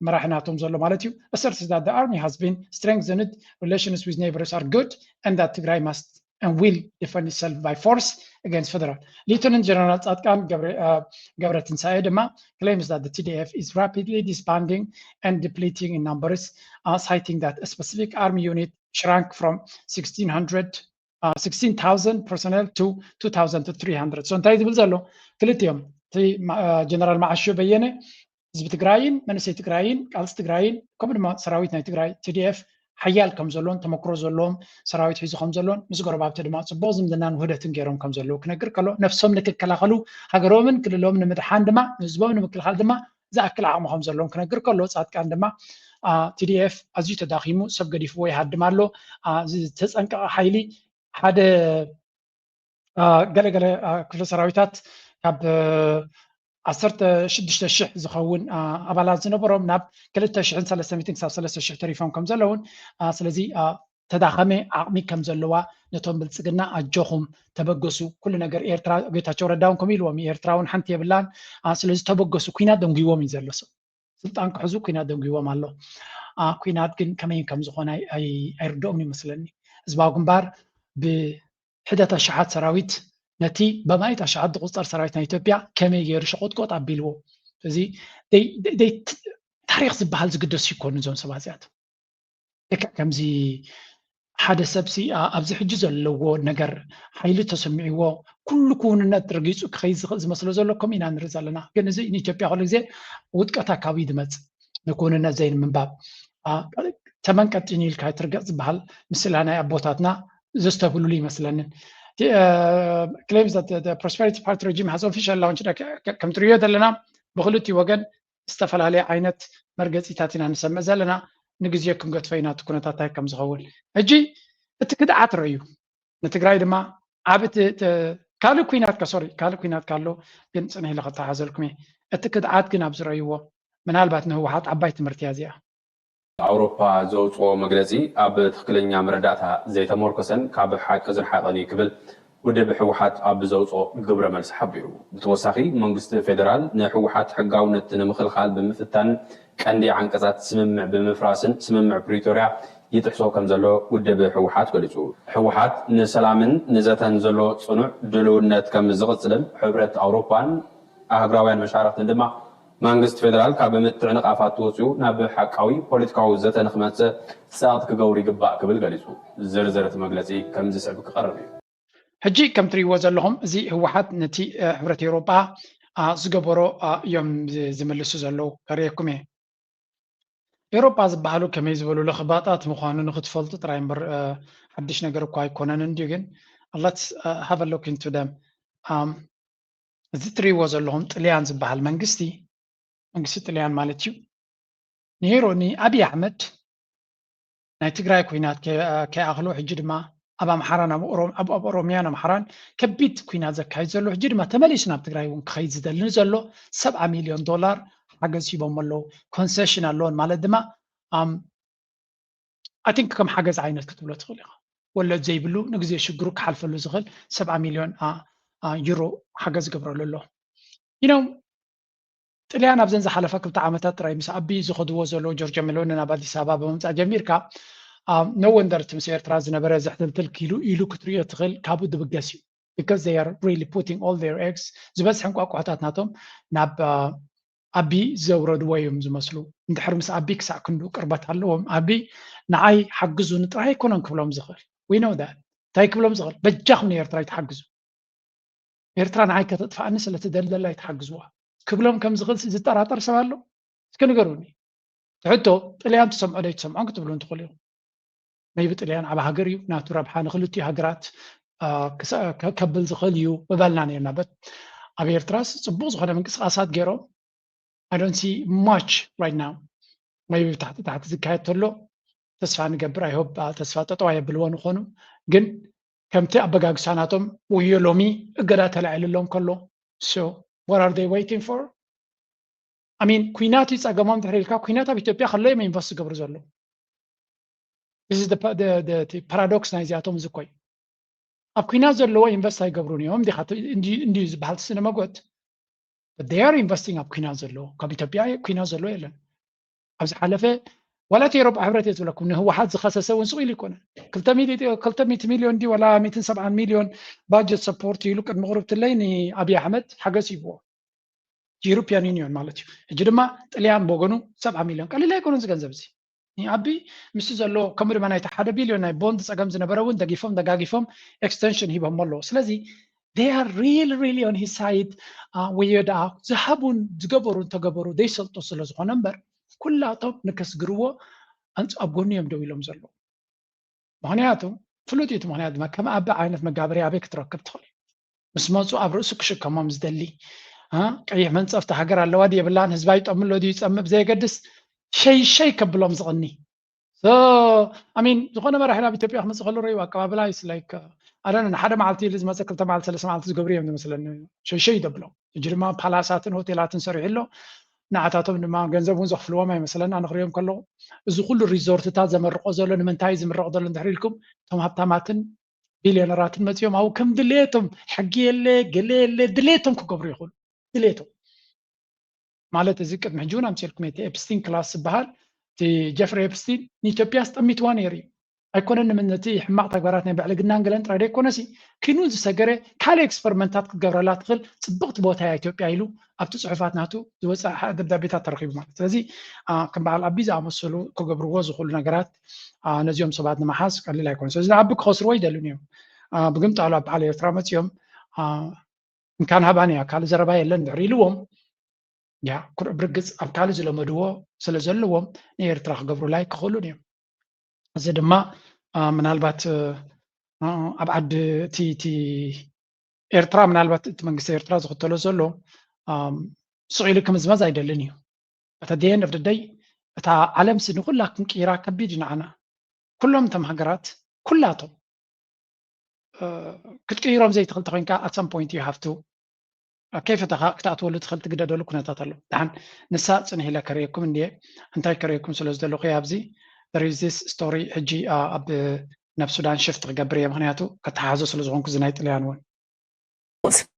መራሒ ናቶም ዘሎ ማለት እዩ asserts that the army has been strengthened, relations with neighbors are good and that Tigray must and will defend itself by force against federal. Lieutenant General Tzadkan Gebre Tinsae ድማ claims that the T D F is rapidly disbanding and depleting in numbers, uh, citing that a specific army unit shrank from sixteen hundred uh, sixteen thousand personnel to two thousand to three hundred. So እንታይ ዝብል ዘሎ ክልቲኦም እቲ ጀነራል መዓሾ በየነ ህዝቢ ትግራይን መንእሰይ ትግራይን ቃልሲ ትግራይን ከምኡ ድማ ሰራዊት ናይ ትግራይ T D F ሓያል ከም ዘሎን ተመክሮ ዘለዎም ሰራዊት ሒዙ ከም ዘሎን ምስ ጎረባብቲ ድማ ፅቡቅ ዝምድናን ውህደትን ገይሮም ከም ዘለዉ ክነግር ከሎ ነብሶም ንክከላኸሉ ሃገሮምን ክልሎምን ንምድሓን ድማ ንህዝቦም ንምክልኻል ድማ ዝኣክል ዓቕሚ ከም ዘለዎም ክነግር ከሎ ፃድቃን ድማ T D F ኣዝዩ ተዳኺሙ ሰብ ገዲፍዎ ይሃድም ኣሎ ዝተፀንቀቐ ሓይሊ ሓደ ገለገለ ክፍለ ሰራዊታት ካብ ዓሰርተ ሽዱሽተ ሽሕ ዝኸውን ኣባላት ዝነበሮም ናብ ክልተ ሽሕን ሰለስተ ሚእትን ክሳብ ሰለስተ ሽሕ ተሪፎም ከም ዘለውን ስለዚ ተዳኸመ ዓቕሚ ከም ዘለዋ ነቶም ብልፅግና ኣጆኹም ተበገሱ ኩሉ ነገር ኤርትራ ጌታቸው ረዳ እውን ከምኡ ኢልዎም ኤርትራ እውን ሓንቲ የብላን ስለዚ ተበገሱ ኩናት ደንጉይዎም እዩ ዘሎ ሰብ ስልጣን ክሕዙ ኩናት ደንጉይዎም ኣሎ ኩናት ግን ከመይ ከም ዝኾነ ኣይርድኦም ይመስለኒ ህዝባዊ ግንባር ብሕደት ኣሽሓት ሰራዊት ነቲ በማይት ኣሽሓት ዝቁፀር ሰራዊት ናይ ኢትዮጵያ ከመይ ገይሩ ሸቆጥቆጥ ኣቢልዎ እዚ ታሪክ ዝበሃል ዝግደሱ ይኮኑ እዞም ሰባት እዚኣት ልክዕ ከምዚ ሓደ ሰብሲ ኣብዚ ሕጂ ዘለዎ ነገር ሓይሊ ተሰሚዕዎ ኩሉ ክውንነት ርጊፁ ክኸይድ ዝኽእል ዝመስሎ ዘሎ ከምኡ ኢና ንርኢ ዘለና። ግን እዚ ንኢትዮጵያ ኩሉ ግዜ ውድቀታ ካብኡ እዩ ዝመፅእ፣ ንክውንነት ዘይምንባብ። ተመን ቀጢን ኢልካ ኣይትርገፅ ዝበሃል ምስላ ናይ ኣቦታትና ዘስተብህሉሉ ይመስለንን። Claims that the Prosperity Party regime has officially launched፣ ከም ትርእዮ ዘለና ብክልቲኡ ወገን ዝተፈላለየ ዓይነት መርገፂታት ኢና ንሰምዕ ዘለና። ንግዜ ክንገድፎ ኢና እቲ ኩነታት እንታይ ከም ዝኸውን። ሕጂ እቲ ክድዓት ረእዩ ንትግራይ ድማ ዓቢ ካልእ ኩናት ሶሪ ካልእ ኩናት ካሎ ግን ፅንሕ ኢለ ክተሓዘልኩም እየ። እቲ ክድዓት ግን ኣብ ዝረእይዎ ምናልባት ንህወሓት ዓባይ ትምህርቲ እያ እዚኣ። ኣውሮፓ ዘውፅኦ መግለፂ ኣብ ትክክለኛ መረዳእታ ዘይተመርኮሰን ካብ ሓቂ ዝረሓቐን እዩ ክብል ውድብ ህወሓት ኣብ ዘውፅኦ ግብረ መልሲ ሓቢሩ። ብተወሳኺ መንግስቲ ፌደራል ንህወሓት ሕጋውነት ንምኽልኻል ብምፍታን ቀንዲ ዓንቀፃት ስምምዕ ብምፍራስን ስምምዕ ፕሪቶርያ ይጥሕሶ ከም ዘሎ ውድብ ህወሓት ገሊፁ። ህወሓት ንሰላምን ንዘተን ዘሎ ፅኑዕ ድልውነት ከም ዝቕፅልን ሕብረት ኣውሮፓን ኣህጉራውያን መሻርኽትን ድማ መንግስቲ ፌደራል ካብ ምትዕንቓፋት ወፂኡ ናብ ሓቃዊ ፖለቲካዊ ዘተ ንክመፅእ ፀቕጢ ክገብሩ ይግባእ ክብል ገሊፁ። ዝርዝር እቲ መግለፂ ከም ዝስዕብ ክቐርብ እዩ። ሕጂ ከም ትርእይዎ ዘለኹም እዚ ህወሓት ነቲ ሕብረት ኤውሮጳ ዝገበሮ እዮም ዝምልሱ ዘለዉ። ከርእየኩም እየ። ኤውሮጳ ዝበሃሉ ከመይ ዝበሉ ለኽባጣት ምዃኑ ንክትፈልጡ ጥራይ እምበር ሓድሽ ነገር እኳ ኣይኮነን እንድዩ። ግን let's have a look into them። እዚ ትርእይዎ ዘለኹም ጥልያን ዝበሃል መንግስቲ መንግስቲ ጥልያን ማለት እዩ። ነይሩ ንኣብይ ኣሕመድ ናይ ትግራይ ኩናት ከይኣኽሎ ሕጂ ድማ ኣብ ኣምሓራን ኣብ ኦሮምያን ኣምሓራን ከቢድ ኩናት ዘካይድ ዘሎ ሕጂ ድማ ተመሊሱ ናብ ትግራይ እውን ክኸይድ ዝደልን ዘሎ ሰብዓ ሚልዮን ዶላር ሓገዝ ሂቦም ኣለዉ። ኮንሴሽን ኣለዎን ማለት ድማ ኣም ኣይ ቲንክ ከም ሓገዝ ዓይነት ክትብሎ ትኽእል ኢኻ። ወለድ ዘይብሉ ንግዜ ሽግሩ ክሓልፈሉ ዝኽእል ሰብዓ ሚልዮን ዩሮ ሓገዝ ገብረሉ ኣሎ። You know ጥልያን ኣብዘን ዝሓለፋ ክልተ ዓመታት ጥራይ ምስ ኣቢ ዝኸድዎ ዘለዉ ጆርጆ ሜሎኒ ናብ ኣዲስ ኣበባ ብምምፃእ ጀሚርካ no wonder እቲ ምስ ኤርትራ ዝነበረ ዝሕትልትል ክኢሉ ኢሉ ክትርእዮ ትኽእል ካብኡ ዝብገስ እዩ። Because they are really putting all their eggs ዝበዝሐ እንቋቋሖታት ናቶም ናብ ኣቢ ዘውረድዎ እዮም ዝመስሉ። እንድሕር ምስ ኣቢ ክሳዕ ክንዱ ቅርበት ኣለዎም ኣቢ ንዓይ ሓግዙኒ ጥራይ ኣይኮነን ክብሎም ዝኽእል። We know that እንታይ ክብሎም ዝኽእል በጃኹም ንኤርትራ ኣይትሓግዙ። ኤርትራ ንዓይ ከተጥፍኣኒ ስለትደሊ ዘላ ኣይትሓግዝዋ ክብሎም ከም ዝኽእል ዝጠራጠር ሰብ ኣሎ? እስኪ ንገሩኒ። ትሕቶ ጥልያን ትሰምዖ ዶ ኣይትሰምዖን ክትብሉ እንትኽእሉ ኢኹም። maybe ጥልያን ዓቢ ሃገር እዩ ናቱ ረብሓ ንክልቲኡ ሃገራት ከብል ዝኽእል እዩ ምበልና ነርና። But ኣብ ኤርትራስ ፅቡቕ ዝኾነ ምንቅስቃሳት ገይሮም I don't see much right now። maybe ታሕቲ ታሕቲ ዝካየድ ተሎ ተስፋ ንገብር። I hope ተስፋ ጠጠው ኣየብልዎን ይኾኑ። ግን ከምቲ ኣበጋግሳ ናቶም ወዮ ሎሚ እገዳ ተላዒልሎም ከሎ so what are they waiting for? I mean ኩናት እዩ ፀገሞም ድሕሪ ኢልካ ኩናት ኣብ ኢትዮጵያ ከሎ እዮም ኢንቨስት ዝገብሩ ዘለዉ። This is the paradox ናይዚኣቶም እዚ እኮ እዩ። ኣብ ኩናት ዘለዎ ኢንቨስት ኣይገብሩን እዮም እንዲዩ ዝበሃል ስነ መጎት they are investing ኣብ ኩናት ዘለዎ ካብ ኢትዮጵያ ኩናት ዘለዎ የለን። ኣብ ዝሓለፈ ዋላ እቲ ኤሮጳ ሕብረት እየ ዝብለኩም ንህወሓት ዝኸሰሰ እውን ስቕ ኢሉ ይኮነ ክልተ ሚእቲ ሚልዮን ዲ ዋላ ሚእትን ሰብዓን ሚልዮን ባጀት ሰፖርት ኢሉ ቅድሚ ቅርብትለይ ንኣብይ ኣሕመድ ሓገዝ ሂብዎ European Union ማለት እዩ። ሕጂ ድማ ጥልያን ብወገኑ ሰብዓ ሚልዮን ቀሊል ኣይኮነን እዚ ገንዘብ እዚ። ኣቢ ምስቲ ዘሎ ከምኡ ድማ ናይቲ ሓደ ቢልዮን ናይ ቦንድ ፀገም ዝነበረ እውን ደጊፎም ደጋጊፎም ኤክስቴንሽን ሂቦሞ ኣለዉ። ስለዚ they are really really on his side። ወዮ ደኣ ዝሃቡን ዝገበሩ እንተገበሩ ዘይሰልጡ ስለ ዝኾነ እምበር ኩላቶም ንከስግርዎ ኣብ ጎኑ እዮም ደው ኢሎም ዘለዉ። ምክንያቱ ፍሉጥ እዩ እቲ ምክንያት ድማ ከም ኣቢ ዓይነት መጋበርያ ኣበይ ክትረክብ ትኽእል? ምስ መፁ ኣብ ርእሱ ክሽከሞም ዝደሊ ቀይሕ መንፀፍቲ ሃገር ኣለዋ ድዩ የብላን ህዝባ ይጠምሎ ድዩ ይፀምእ ብዘየገድስ ሸይሸይ ከብሎም ዝቕኒ ኣሚን ዝኾነ መራሒ ናብ ኢትዮጵያ ክመፅእ ከሎ ረዩ ኣቀባብላ ይስላይክ ኣደነ ንሓደ መዓልቲ ኢሉ ዝመፀ ክልተ መዓልቲ ሰለስተ መዓልቲ ዝገብሩ እዮም ዝመስለኒ ሸይሸይ ደብሎም ሕጂ ድማ ፓላሳትን ሆቴላትን ሰሪሑ ኣሎ ንዓታቶም ድማ ገንዘብ እውን ዘኽፍልዎም ኣይመስለና ንክሪኦም ከለዉ እዚ ኩሉ ሪዞርትታት ዘመርቆ ዘሎ ንምንታይ ዝምረቕ ዘሎ እንድሕር ኢልኩም እቶም ሃብታማትን ቢልዮነራትን መፂኦም ኣብኡ ከም ድሌቶም ሕጊ የለ ገለ የለ ድሌቶም ክገብሩ ይኽእሉ ድሌቶም ማለት እዚ ቅድሚ ሕጂ እውን ኣምፅልኩም እቲ ኤፕስቲን ክላስ ዝበሃል እቲ ጀፍሪ ኤፕስቲን ንኢትዮጵያ ኣስጠሚትዋ ነይሩ እዩ ኣይኮነን ንምነቲ ሕማቕ ተግባራት ናይ ብዕልግናን ገለን ጥራይ ዘይኮነሲ ኪኑ ዝሰገረ ካልእ ኤክስፐሪመንታት ክትገብረላ ትኽእል ፅብቕቲ ቦታ እያ ኢትዮጵያ ኢሉ ኣብቲ ፅሑፋት ናቱ ዝወፅእ ደብዳቤታት ተረኺቡ ማለት ስለዚ ከም በዓል ኣቢ ዝኣመሰሉ ክገብርዎ ዝኽእሉ ነገራት ነዚኦም ሰባት ንምሓዝ ቀሊል ኣይኮነ ስለዚ ንኣቢ ክኸስርዎ ይደልን እዮም ብግምጣሉ ኣብ በዓል ኤርትራ መፅኦም እንካን ሃባን እያ፣ ካልእ ዘረባ የለን ድሕሪ ኢልዎም፣ ያ ኩርዕ ብርግጽ ኣብ ካልእ ዝለመድዎ ስለ ዘለዎም ንኤርትራ ክገብሩላ ኣይክኽእሉን እዮም። እዚ ድማ ምናልባት ኣብ ዓዲ እቲ ኤርትራ፣ ምናልባት እቲ መንግስቲ ኤርትራ ዝኽተሎ ዘሎ ስቕ ኢሉ ክምዝመዝ ኣይደልን እዩ። But at the end of the day እታ ዓለምሲ ንኩላ ክንቅይራ ከቢድ እዩ ንዓና። ኩሎም እቶም ሃገራት ኩላቶም ክትቅይሮም ዘይትኽእል ተኮይንካ at some point you have to ከይፈተኻ ክትኣትወሉ ትኽእል ትግደደሉ ኩነታት ኣሎ። ደሓን ንሳ ጽንሕ ኢለ ከርእየኩም እንድየ። እንታይ ከርእየኩም ስለ ዝደለኹ ኣብዚ there is this story ሕጂ ኣብ ናብ ሱዳን ሽፍት ክገብር እየ፣ ምክንያቱ ከተሓዞ ስለ ዝኾንኩ እዚ ናይ ጥልያን እውን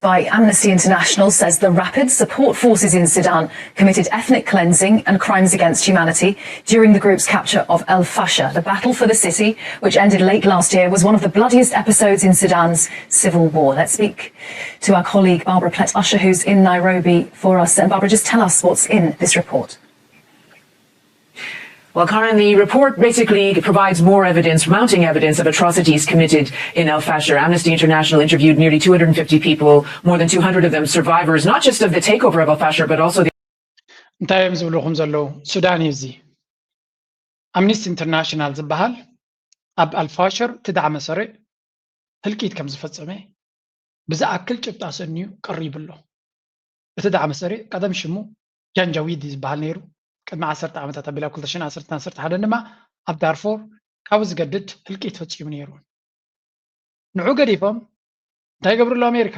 by Amnesty International says the rapid support forces in Sudan committed ethnic cleansing and crimes against humanity during the group's capture of El Fasher. The battle for the city, which ended late last year, was one of the bloodiest episodes in Sudan's civil war. Let's speak to our colleague Barbara Plett Usher, who's in Nairobi for us. And Barbara, just tell us what's in this report. Well, Karen, the report basically provides more evidence, mounting evidence of atrocities committed in El Fasher. Amnesty International interviewed nearly two hundred fifty people, more than two hundred of them survivors, not just of the takeover of El Fasher, but also the እንታይ እዮም ዝብሉኹም ዘለዉ? ሱዳን እዩ እዚ። ኣምኒስቲ ኢንተርናሽናል ዝበሃል ኣብ ኣልፋሽር ትዳዕመ ሰሪዕ ህልቂት ከም ዝፈጸመ ብዝኣክል ጭብጣ ሰንዩ ቀሪቡ ኣሎ። እቲ ዳዕመ ሰሪዕ ቀደም ሽሙ ጃንጃዊድ እዩ ዝበሃል ነይሩ። ቅድሚ ዓሰርተ ዓመታት ኣቢል ኣብ ክልተ ሽሕን ዓሰርተ ዓሰርተ ሓደን ድማ ኣብ ዳርፎር ካብኡ ዝገድድ ህልቂት ፈጺሙ ነይሩ። ንዑ ገዲፎም እንታይ ይገብሩ ኣለዉ ኣሜሪካ?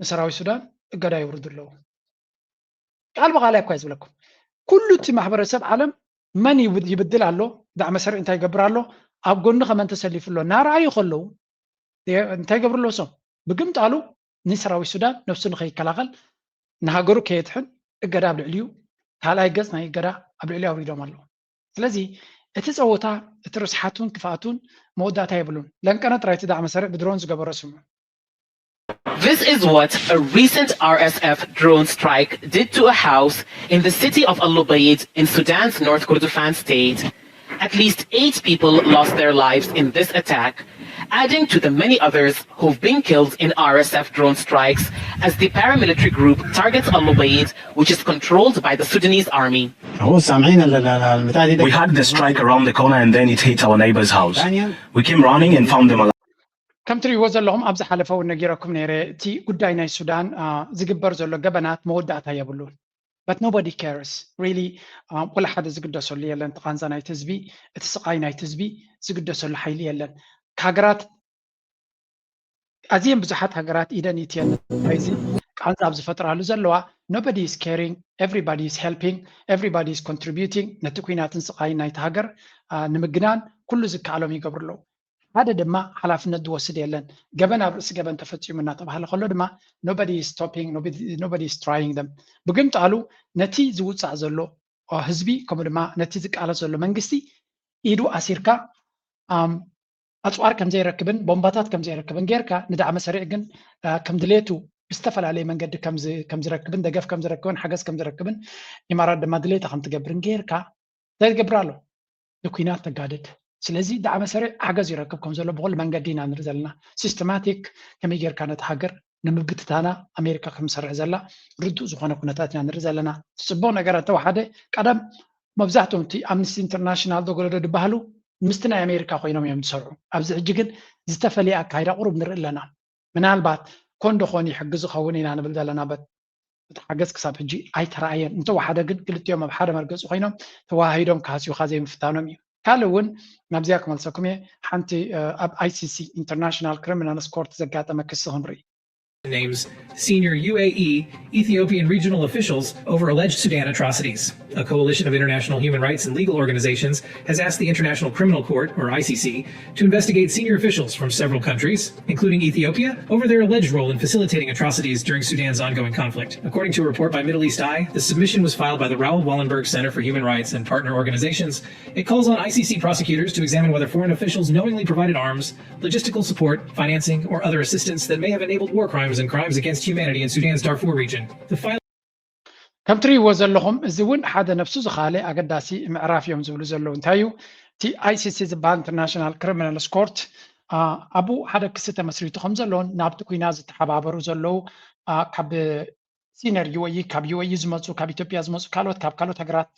ንሰራዊት ሱዳን እገዳ የውርዱ ኣለዉ። ቃል ብቓል እኳ ዝብለኩም ኩሉ እቲ ማሕበረሰብ ዓለም መን ይብድል ኣሎ፣ ዳዕመ ሰሪዕ እንታይ ይገብር ኣሎ፣ ኣብ ጎኒ ከመን ተሰሊፉ ኣሎ እናረኣዩ ከለዉ እንታይ ይገብሩ ኣለዉ? እሶም ብግምጣሉ ንሰራዊት ሱዳን ነብሱ ንኸይከላኸል ንሃገሩ ከየድሕን እገዳ ኣብ ልዕሊኡ ካልኣይ ገጽ ናይ እገዳ ኣብ ልዕሊኡ ኣውሪዶም ኣለዉ። ስለዚ እቲ ጸወታ እቲ ርስሓቱን ክፍኣቱን መወዳእታ የብሉን። ለንቀነ ጥራይ እቲ ዳዕመ ሰሪዕ ብድሮን ዝገበሮ ስምዑ። This is what a recent R S F drone strike did to a house in the city of Al Ubaid in Sudan's North Kordofan state. At least eight people lost their lives in this attack, adding to the many others who've been killed in R S F drone strikes as the paramilitary group targets Al Ubaid, which is controlled by the Sudanese army. We had the strike around the corner and then it hit our neighbor's house. We came running and found them alive. ከም ትሪእዎ ዘለኹም ኣብ ዝሓለፈ እውን ነጊረኩም ነይረ። እቲ ጉዳይ ናይ ሱዳን ዝግበር ዘሎ ገበናት መወዳእታ የብሉን። But nobody cares really። ወላ ሓደ ዝግደሰሉ የለን። እቲ ቃንዛ ናይቲ ህዝቢ፣ እቲ ስቓይ ናይቲ ህዝቢ ዝግደሰሉ ሓይሊ የለን። ሃገራት ኣዝየን ብዙሓት ሃገራት ኢደን ኢትየን ናይዚ ቃንዛ ኣብ ዝፈጥራሉ ዘለዋ nobody is caring, everybody is helping, everybody is contributing ነቲ ኲናትን ስቓይን ናይቲ ሃገር ንምግናን ኩሉ ዝከኣሎም ይገብሩ ኣለዉ። ሓደ ድማ ሓላፍነት ዝወስድ የለን። ገበን ኣብ ርእሲ ገበን ተፈጺሙ እናተባህለ ከሎ ድማ nobody is stopping, nobody is trying them። ብግምጣሉ ነቲ ዝውጻእ ዘሎ ህዝቢ ከምኡ ድማ ነቲ ዝቃለስ ዘሎ መንግስቲ ኢዱ ኣሲርካ ኣጽዋር ከም ዘይረክብን ቦምባታት ከም ዘይረክብን ጌርካ ንዳዕመ ሰሪዕ ግን ከም ድሌቱ ብዝተፈላለየ መንገዲ ከም ዝረክብን ደገፍ ከም ዝረክብን ሓገዝ ከም ዝረክብን ኢማራት ድማ ድሌታ ከም ትገብርን ጌርካ እንታይ ትገብር ኣሎ? ንኲናት ተጋድድ። ስለዚ ዳዕመ ሰሪዕ ሓገዝ ይረክብ ከም ዘሎ ብኹሉ መንገዲ ኢና ንርኢ ዘለና። ሲስተማቲክ ከመይ ጌርካ ነቲ ሃገር ንምብትታና ኣሜሪካ ከም ትሰርሕ ዘላ ርዱእ ዝኾነ ኩነታት ኢና ንርኢ ዘለና። ዝፅቡቕ ነገር እንተወሓደ ቀደም መብዛሕትኦም እቲ ኣምነስቲ ኢንተርናሽናል ዶ ገለ ዶ ዝበሃሉ ምስቲ ናይ ኣሜሪካ ኮይኖም እዮም ዝሰርሑ። ኣብዚ ሕጂ ግን ዝተፈለየ ኣካይዳ ቁሩብ ንርኢ ኣለና። ምናልባት ኮን ዶ ኾን ይሕግዝ ኸውን ኢና ንብል ዘለና በት እቲ ሓገዝ ክሳብ ሕጂ ኣይተረኣየን። እንተወሓደ ግን ክልቲኦም ኣብ ሓደ መርገፂ ኮይኖም ተወሃሂዶም ክሃስዩኻ ዘይምፍታኖም እዩ። ካልእ እውን ናብዚኣ ክመልሰኩም እየ። ሓንቲ ኣብ I C C International Criminals Court ዘጋጠመ ክሲ ክንርኢ። names senior U A E Ethiopian regional officials over alleged Sudan atrocities. A coalition of international human rights and legal organizations has asked the International Criminal Court, or I C C, to investigate senior officials from several countries, including Ethiopia, over their alleged role in facilitating atrocities during Sudan's ongoing conflict. According to a report by Middle East Eye, the submission was filed by the Raoul Wallenberg Center for Human Rights and partner organizations. It calls on I C C prosecutors to examine whether foreign officials knowingly provided arms, logistical support, financing, or other assistance that may have enabled war crimes and crimes against humanity in Sudan's Darfur region. The file ከም ትሪእዎ ዘለኹም እዚ እውን ሓደ ነብሱ ዝኻለ ኣገዳሲ ምዕራፍ እዮም ዝብሉ ዘለዉ። እንታይ እዩ እቲ I C C ዝበሃል ኢንተርናሽናል ክሪሚናልስ ኮርት ኣብኡ ሓደ ክሲ ተመስሪቱ ከም ዘሎን ናብቲ ኩናት ዝተሓባበሩ ዘለዉ ካብ ሲነር ዩ ኤ ኢ፣ ካብ ዩ ኤ ኢ ዝመፁ፣ ካብ ኢትዮጵያ ዝመፁ፣ ካልኦት ካብ ካልኦት ሃገራት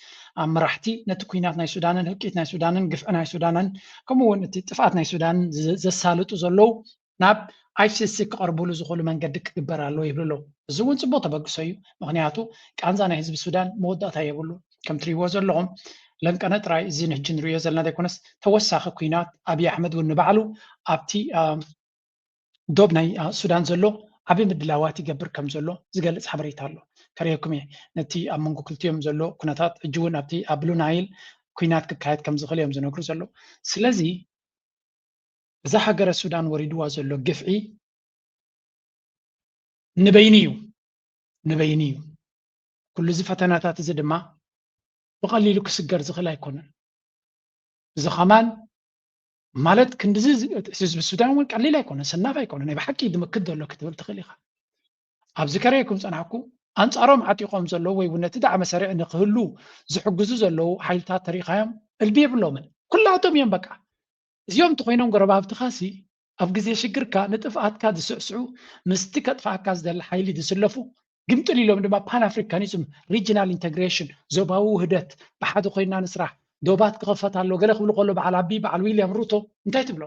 መራሕቲ ነቲ ኩናት ናይ ሱዳንን ህልቂት ናይ ሱዳንን ግፍዒ ናይ ሱዳንን ከምኡ እውን እቲ ጥፍኣት ናይ ሱዳንን ዘሳልጡ ዘለዉ ናብ ኣይ ሲ ሲ ክቐርብሉ ዝኽእሉ መንገዲ ክግበር ኣለዎ ይብሉ ኣለዉ። እዚ እውን ፅቡቅ ተበግሶ እዩ። ምክንያቱ ቃንዛ ናይ ህዝቢ ሱዳን መወዳእታ የብሉ። ከም ትሪእዎ ዘለኹም ለንቀነ ጥራይ እዚ ንሕጂ ንሪኦ ዘለና ዘይኮነስ ተወሳኺ ኩናት ኣብይ ኣሕመድ እውን ንባዕሉ ኣብቲ ዶብ ናይ ሱዳን ዘሎ ዓቢ ምድላዋት ይገብር ከም ዘሎ ዝገልጽ ሓበሬታ ኣሎ። ከርእየኩም እየ ነቲ ኣብ መንጎ ክልቲኦም ዘሎ ኩነታት። ሕጂ እውን ኣብቲ ኣብ ብሉ ናይል ኩናት ክካየድ ከም ዝኽእል እዮም ዝነግሩ ዘለዉ። ስለዚ እዛ ሃገረ ሱዳን ወሪድዋ ዘሎ ግፍዒ ንበይኑ እዩ፣ ንበይኑ እዩ። ኩሉ እዚ ፈተናታት እዚ ድማ ብቐሊሉ ክስገር ዝኽእል ኣይኮነን። እዚ ከማን ማለት ክንድዚ ህዝቢ ሱዳን እውን ቀሊል ኣይኮነን፣ ሰናፍ ኣይኮነን። ናይ ብሓቂ ድምክት ዘሎ ክትብል ትኽእል ኢኻ። ኣብዚ ከረየኩም ፀናሕኩ ኣንፃሮም ዓጢቖም ዘለዉ ወይ እውን ነቲ ዳዕመ ሰሪዕ ንክህሉ ዝሕግዙ ዘለዉ ሓይልታት ተሪኻዮም እልቢ የብሎምን። ኩላቶም እዮም በቃ። እዚኦም እንተኮይኖም ጎረባብትኻሲ ኣብ ግዜ ሽግርካ ንጥፍኣትካ ዝስዕስዑ ምስቲ ከጥፍኣካ ዝደሊ ሓይሊ ዝስለፉ ግምጥል ኢሎም ድማ ፓን ኣፍሪካኒዝም፣ ሪጅናል ኢንተግሬሽን፣ ዞባዊ ውህደት፣ ብሓደ ኮይና ንስራሕ፣ ዶባት ክኸፈት ኣሎ ገለ ክብሉ ከሎ በዓል ኣቢ በዓል ዊልያም ሩቶ እንታይ ትብሎ?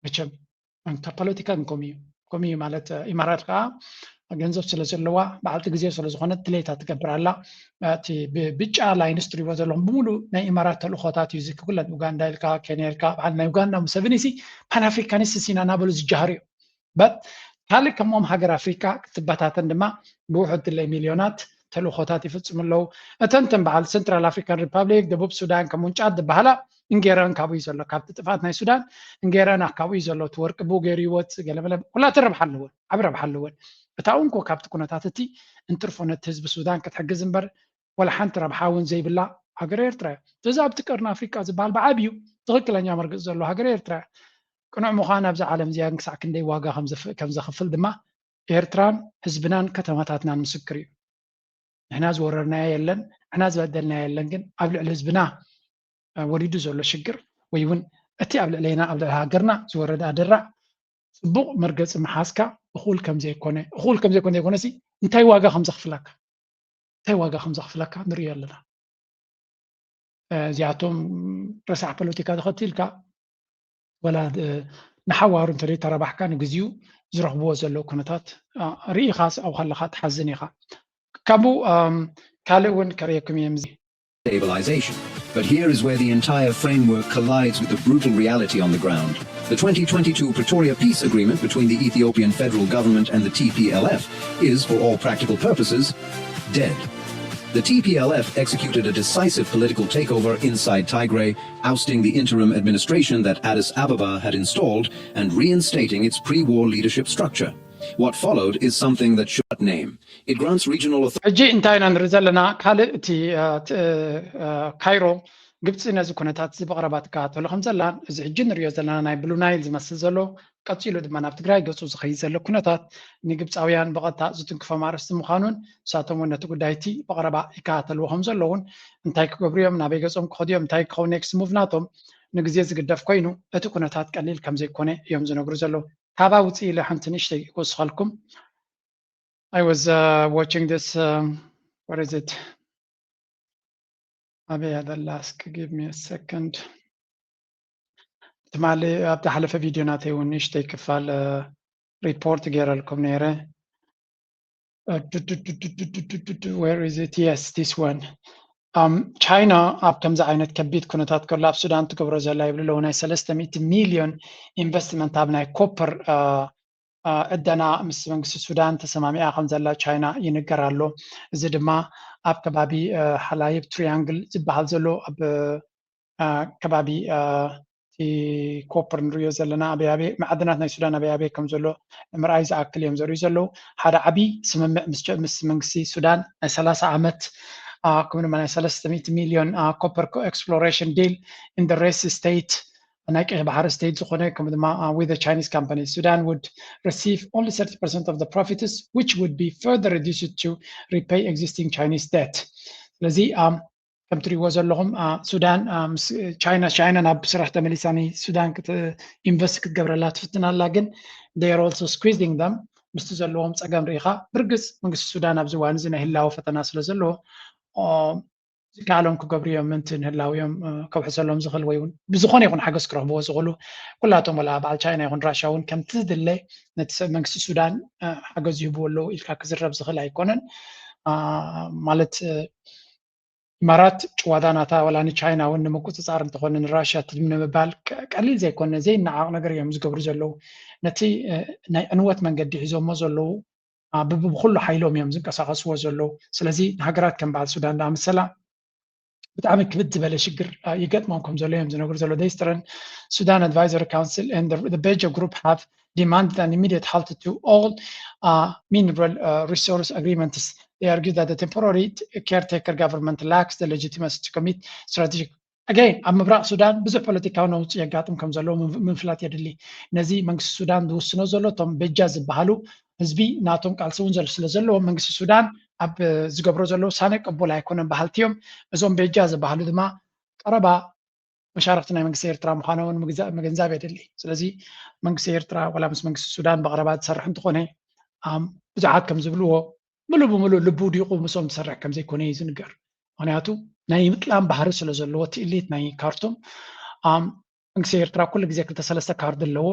መቸም እንተ ፖለቲካ ግን ከምኡ እዩ። ከምኡ እዩ ማለት ኢማራት ከዓ ገንዘብ ስለ ዘለዋ በዓልቲ ግዜ ስለ ዝኾነት ድሌታ ትገብር ኣላ። እቲ ብጫ ላይንስ ትሪእዎ ዘለኹም ብምሉእ ናይ ኢማራት ተልእኾታት እዩ። እዚ ኩለን ኡጋንዳ ኢልካ ኬንያ ኢልካ በዓል ናይ ኡጋንዳ ሙሰቪኒ ሲ ፓን ኣፍሪካኒስት ሲና እናበሉ ዝጃሃሩ እዩ። በት ካልእ ከምኦም ሃገር ኣፍሪካ ክትበታተን ድማ ብውሑድ ድለይ ሚልዮናት ተልእኾታት ይፍፅሙ ኣለዉ። እተን ተን በዓል ሰንትራል ኣፍሪካን ሪፓብሊክ፣ ደቡብ ሱዳን ከምኡውን ጫድ ዝበሃላ እንጌራን ካብኡ እዩ ዘሎ። ካብቲ ጥፍኣት ናይ ሱዳን እንጌራን ካብኡ እዩ ዘሎ። እቲ ወርቂ ብኡ ገይሩ ይወፅእ ገለመለ ኩላተን ረብሓ ኣለወን፣ ዓብ ረብሓ ኣለወን። እታ እውን ኮ ካብቲ ኩነታት እቲ እንትርፎ ነቲ ህዝቢ ሱዳን ክትሕግዝ እምበር ወላ ሓንቲ ረብሓ እውን ዘይብላ ሃገር ኤርትራ እያ። እዚ ኣብቲ ቀርኒ ኣፍሪቃ ዝበሃል ብዓብዩ ትኽክለኛ መርግፅ ዘሎ ሃገር ኤርትራ እያ። ቅኑዕ ምዃን ኣብዛ ዓለም እዚኣ ክሳዕ ክንደይ ዋጋ ከም ዘኽፍል ድማ ኤርትራን ህዝብናን ከተማታትናን ምስክር እዩ። ንሕና ዝወረርናዮ የለን፣ ንሕና ዝበደልናዮ የለን፣ ግን ኣብ ልዕሊ ህዝብና ወሪዱ ዘሎ ሽግር ወይ እውን እቲ ኣብ ልዕለና ኣብ ልዕሊ ሃገርና ዝወረደ ኣደራዕ ፅቡቕ መርገፂ ምሓዝካ እኹል ከም ዘይኮነ እኹል ከም ዘይኮነ ዘይኮነሲ እንታይ ዋጋ ከም ዘኽፍለካ እንታይ ዋጋ ከም ዘኽፍለካ ንሪኦ ኣለና። እዚኣቶም ረሳሕ ፖለቲካ ተኸቲልካ ወላ ንሓዋሩ እንተ ተረባሕካ ንግዚኡ ዝረኽብዎ ዘለዉ ኩነታት ርኢኻስ ኣብኡ ከለኻ ትሓዝን ኢኻ። ካብኡ ካልእ እውን ከርእየኩም እየ። Stabilization. But here is where the entire framework collides with the brutal reality on the ground. The twenty twenty-two Pretoria Peace Agreement between the Ethiopian Federal Government and the T P L F is, for all practical purposes, dead. The T P L F executed a decisive political takeover inside Tigray, ousting the interim administration that Addis Ababa had installed and reinstating its pre-war leadership structure. What followed is something that should name. It grants regional authority. ሕጂ እንታይ ኢና ንርኢ ዘለና? ካልእ እቲ ካይሮ ግብፂ ነዚ ኩነታት እዚ ብቐረባ ትከታተሎ ከም ዘላን እዚ ሕጂ ንሪኦ ዘለና ናይ ብሉ ናይል ዝመስል ዘሎ ቀፂሉ ድማ ናብ ትግራይ ገፁ ዝኸይድ ዘሎ ኩነታት ንግብፃውያን ብቐጥታ ዝትንክፎም ኣርእስቲ ምዃኑን ንሳቶም እውን ነቲ ጉዳይ እቲ ብቐረባ ይከታተልዎ ከም ዘለውን እንታይ ክገብሩ እዮም፣ ናበይ ገፆም ክኸዱ እዮም፣ እንታይ ክኸውን ኔክስት ሙቭ ናቶም ንግዜ ዝግደፍ ኮይኑ እቲ ኩነታት ቀሊል ከም ዘይኮነ እዮም ዝነግሩ ዘለዉ። ካባ ውፅእ ኢለ ሓንቲ ንእሽተይ ክውስኸልኩም። I was uh, watching this um, what is it? ኣበይ ኣደላ እስኪ give me a second። ትማሊ ኣብ ዝሓለፈ ቪድዮ ናተይ እውን ንእሽተይ ክፋል ሪፖርት ገይረልኩም ነይረ። Where is it? Yes, this one. ቻይና ኣብ ከምዚ ዓይነት ከቢድ ኩነታት ከሎ ኣብ ሱዳን ትገብሮ ዘላ ይብሉ ኣለዉ ናይ ሰለስተ ሚእቲ ሚልዮን ኢንቨስትመንት ኣብ ናይ ኮፐር ዕደና ምስ መንግስቲ ሱዳን ተሰማሚዓ ከም ዘላ ቻይና ይንገር ኣሎ። እዚ ድማ ኣብ ከባቢ ሓላይብ ትሪያንግል ዝበሃል ዘሎ ኣብ ከባቢ እቲ ኮፐር ንሪኦ ዘለና ኣበይ ኣበይ ማዕድናት ናይ ሱዳን ኣበይ ኣበይ ከም ዘሎ ንምርኣይ ዝኣክል እዮም ዘርእዩ ዘለዉ። ሓደ ዓብዪ ስምምዕ ምስ መንግስቲ ሱዳን ናይ ሰላሳ ዓመት ከምኡ ድማ ናይ ሰለስተ ሚእቲ ሚልዮን ኮፐር ኤክስፕሎሬሽን ዲል in the Red Sea state ናይ ቀይሕ ባሕሪ ስቴት ዝኾነ ከምኡ ድማ with the Chinese company Sudan would receive only thirty percent of the profits which would be further reduced to repay existing Chinese debt። ስለዚ ከም ትሪእዎ ዘለኹም ሱዳን ምስ ቻይና ቻይና ናብ ስራሕ ተመሊሳ ንሱዳን ኢንቨስት ክትገብረላ ትፍትን ኣላ። ግን they are also squeezing them ምስቲ ዘለዎም ፀገም ርኢኻ። ብርግፅ መንግስቲ ሱዳን ኣብዚ እዋን እዚ ናይ ህላወ ፈተና ስለ ዘለዎ ዝከኣሎም ክገብሩ እዮም ምእንቲ ንህላውዮም ከውሕሰሎም ዝኽእል ወይ እውን ብዝኾነ ይኹን ሓገዝ ክረኽብዎ ዝኽእሉ ኩላቶም ወላ በዓል ቻይና ይኹን ራሻ እውን ከምቲ ዝድለ ነቲ መንግስቲ ሱዳን ሓገዝ ይህብዎ ኣለዉ ኢልካ ክዝረብ ዝኽእል ኣይኮነን። ማለት ኢማራት ጭዋዳ ናታ ወላ ንቻይና እውን ንምቁፅፃር እንተኾነ ንራሽያ ትድም ንምባል ቀሊል ዘይኮነ ዘይነዓቕ ነገር እዮም ዝገብሩ ዘለዉ። ነቲ ናይ ዕንወት መንገዲ ሒዞሞ ዘለዉ ብኩሉ ሓይሎም እዮም ዝንቀሳቐስዎ ዘለዉ። ስለዚ ንሃገራት ከም በዓል ሱዳን ዝኣመሰላ ብጣዕሚ ክብድ ዝበለ ሽግር ይገጥሞም ከም ዘሎ እዮም ዝነግሩ ዘሎ። Eastern Sudan Advisory Council and the Beja Group have demanded an immediate halt to all mineral resource agreements. They argue that the temporary caretaker government lacks the legitimacy to commit strategic. Again ኣብ ምብራቕ ሱዳን ብዙሕ ፖለቲካዊ ነውፂ የጋጥም ከም ዘለዎ ምፍላጥ የድሊ። ነዚ መንግስቲ ሱዳን ዝውስኖ ዘሎ እቶም በጃ ዝበሃሉ ህዝቢ ናቶም ቃልሲ እውን ስለ ዘለዎም መንግስቲ ሱዳን ኣብ ዝገብሮ ዘሎ ውሳነ ቅቡል ኣይኮነን በሃልቲ እዮም። እዞም በጃ ዝበሃሉ ድማ ቀረባ መሻርክቲ ናይ መንግስቲ ኤርትራ ምዃኖም እውን ምግንዛብ የድሊ። ስለዚ መንግስቲ ኤርትራ ዋላ ምስ መንግስቲ ሱዳን ብቐረባ ዝሰርሕ እንተኾነ ብዙሓት ከም ዝብልዎ ምሉእ ብምሉእ ልቡ ውዲቑ ምስኦም ዝሰርሕ ከም ዘይኮነ እዩ ዝንገር። ምክንያቱ ናይ ምጥላም ባህሪ ስለ ዘለዎ እቲ ኢሊት ናይ ካርቱም መንግስቲ ኤርትራ ኩሉ ግዜ ክልተ ሰለስተ ካርድ ኣለዎ።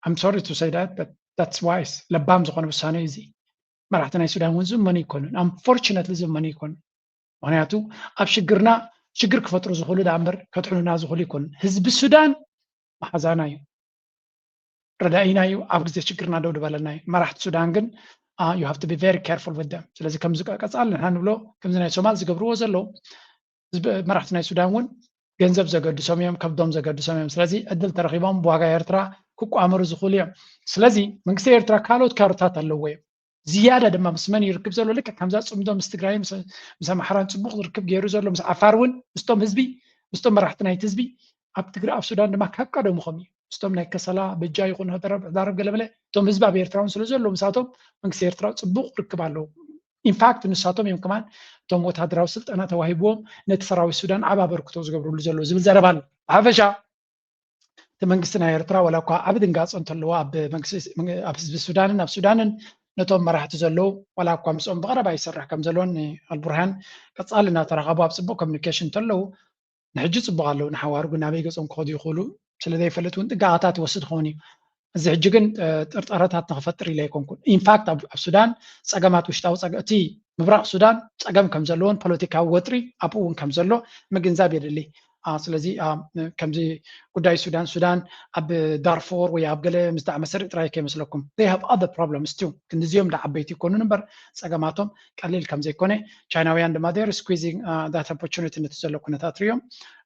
I'm sorry to say that, but that's wise። ለባም ዝኾነ ውሳነ እዩ እዚ። መራሕቲ ናይ ሱዳን እውን ዝእመኑ ይኮኑን፣ unfortunately ዝእመኑ ይኮኑን። ምክንያቱ ኣብ ሽግርና ሽግር ክፈጥሩ ዝኽእሉ ደኣ እምበር ከድሕኑና ዝኽእሉ ይኮኑን። ህዝቢ ሱዳን መሓዛና እዩ፣ ረዳኢና እዩ፣ ኣብ ግዜ ሽግርና ደው ድበለና እዩ። መራሕቲ ሱዳን ግን you have to be very careful with them። ስለዚ ከምዚ ቀጻሊ ንሕና ንብሎ ከምዚ ናይ ሶማል ዝገብርዎ ዘለዉ መራሕቲ ናይ ሱዳን እውን ገንዘብ ዘገድሶም እዮም፣ ከብዶም ዘገድሶም እዮም። ስለዚ ዕድል ተረኺቦም ብዋጋ ኤርትራ ክቋመሩ ዝኽእሉ እዮም። ስለዚ መንግስቲ ኤርትራ ካልኦት ካርታት ኣለዎ እዮም። ዝያዳ ድማ ምስ መን ይርክብ ዘሎ? ልክዕ ከምዛ ፅምዶ ምስ ትግራይ ምስ ኣምሓራን ፅቡቕ ዝርክብ ገይሩ ዘሎ ምስ ዓፋር እውን ምስቶም ህዝቢ ምስቶም መራሕቲ ናይቲ ህዝቢ ኣብ ትግራይ ኣብ ሱዳን ድማ ካብ ቀደሙ ከም እዩ። ምስቶም ናይ ከሰላ በጃ ይኹን ህዳረብ ገለመለ እቶም ህዝቢ ኣብ ኤርትራ እውን ስለ ዘሎ ምሳቶም መንግስቲ ኤርትራ ፅቡቕ ርክብ ኣለዎ። ኢንፋክት ንሳቶም እዮም ከማን እቶም ወታደራዊ ስልጠና ተዋሂብዎም ነቲ ሰራዊት ሱዳን ዓብ ኣበርክቶ ዝገብርሉ ዘለዉ ዝብል ዘረባ ኣሎ። ብሓፈሻ እቲ መንግስቲ ናይ ኤርትራ ዋላ እኳ ዓብ ድንጋፆ እንተለዎ ኣብ ህዝቢ ሱዳንን ኣብ ሱዳንን ነቶም መራሕቲ ዘለዉ ዋላ እኳ ምስኦም ብቐረባ ይሰርሕ ከም ዘለዎን ኣልቡርሃን ቀፃሊ እናተራኸቡ ኣብ ፅቡቅ ኮሚኒኬሽን እንተለዉ ንሕጂ ፅቡቅ ኣለዉ። ንሓዋሩ ግን ናበይ ገፆም ክኸዱ ይኽእሉ ስለ ዘይፈልጥ እውን ጥንቃቐታት ይወስድ ክኸውን እዩ። እዚ ሕጂ ግን ጥርጠረታት ንክፈጥር ኢለ ኣይኮንኩን። ኢንፋክት ኣብ ሱዳን ፀገማት ውሽጣዊ እቲ ምብራቅ ሱዳን ፀገም ከም ዘለዎን ፖለቲካዊ ወጥሪ ኣብኡ እውን ከም ዘሎ ምግንዛብ የድሊ። ስለዚ ከምዚ ጉዳይ ሱዳን ሱዳን ኣብ ዳርፎር ወይ ኣብ ገለ ምስ ዳዕመ ስርዒ ጥራይ ከይመስለኩም they have other problems too። ክንዲዚኦም ዳ ዓበይቲ ይኮኑን እምበር ፀገማቶም ቀሊል ከም ዘይኮነ ቻይናውያን ድማ they're squeezing that opportunity ነቲ ዘሎ ኩነታት ሪኦም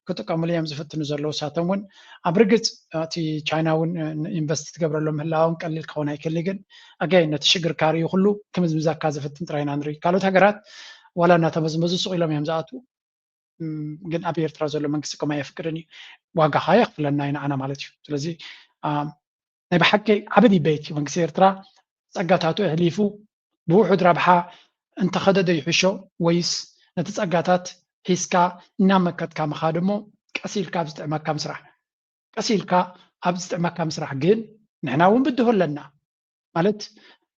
ክጥቀሙሉ እዮም ዝፍትኑ ዘለዉ። ሳቶም እውን ኣብ ርግፅ እቲ ቻይና እውን ኢንቨስት ትገብረሎም ምህላዎም ቀሊል ክኸውን ኣይክእል ግን ኣጋይ ነቲ ሽግር ካርዩ ኩሉ ክምዝምዛካ ዝፍትን ጥራይ ኢና ንርኢ። ካልኦት ሃገራት ዋላ እናተመዝመዙ ስቕ ኢሎም እዮም ዝኣትዉ። ግን ኣብ ኤርትራ ዘሎ መንግስቲ ከምኡ ኣየፍቅድን እዩ። ዋጋኻ የኽፍለና እዩ ንዓና ማለት እዩ። ስለዚ ናይ ብሓቂ ዓቢ ዲቤት እዩ። መንግስቲ ኤርትራ ጸጋታቱ ኣሕሊፉ ብውሑድ ረብሓ እንተኸደ ዶ ይሕሾ ወይስ ነቲ ጸጋታት ሒዝካ እናመከትካ ምኻድ እሞ ቀስ ኢልካ ኣብ ዝጥዕመካ ምስራሕ ቀስ ኢልካ ኣብ ዝጥዕመካ ምስራሕ ግን ንሕና እውን ብድሆ ኣለና ማለት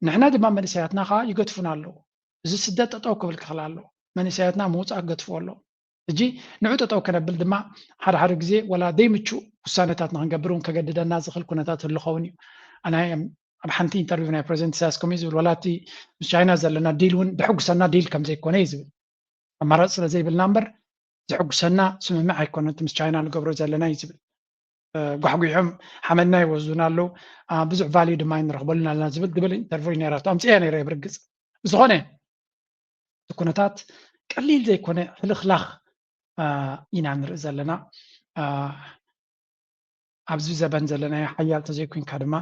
ንሕና ድማ መንእሰያትና ከዓ ይገትፉና ኣለዉ። እዚ ስደት ጠጠው ክብል ክኽእል ኣለዎ። መንእሰያትና ምውፃእ ክገትፍዎ ኣለዎ። ሕጂ ንዑ ጠጠው ከነብል ድማ ሓደ ሓደ ግዜ ወላ ዘይምቹእ ውሳነታት ንክንገብር እውን ከገድደና ዝኽእል ኩነታት ህሉ ኸውን እዩ። ኣነ ኣብ ሓንቲ ኢንተርቪው ናይ ፕሬዚደንት ኢሳያስ ከምኡ ዝብል ወላ እቲ ምስ ቻይና ዘለና ዲል እውን ድሕጉሰና ዲል ከም ዘይኮነ እዩ ዝብል። ኣማራፂ ስለ ዘይብልና እምበር ዝሕጉሰና ስምምዕ ኣይኮነን ምስ ቻይና ንገብሮ ዘለና እዩ ዝብል። ጓሕጒሖም ሓመድና ይወስዱና ኣለዉ፣ ብዙሕ ቫልዩ ድማ ኣይንረኽበሉን ኣለና ዝብል ድብል ኢንተርቪው ነይራቶ ኣምፅእያ ነይረ ብርግፅ። ብዝኾነ እቲ ኩነታት ቀሊል ዘይኮነ ሕልኽላኽ ኢና ንርኢ ዘለና። ኣብዚ ዘበን ዘለናዮ ሓያል ተዘይኮንካ ድማ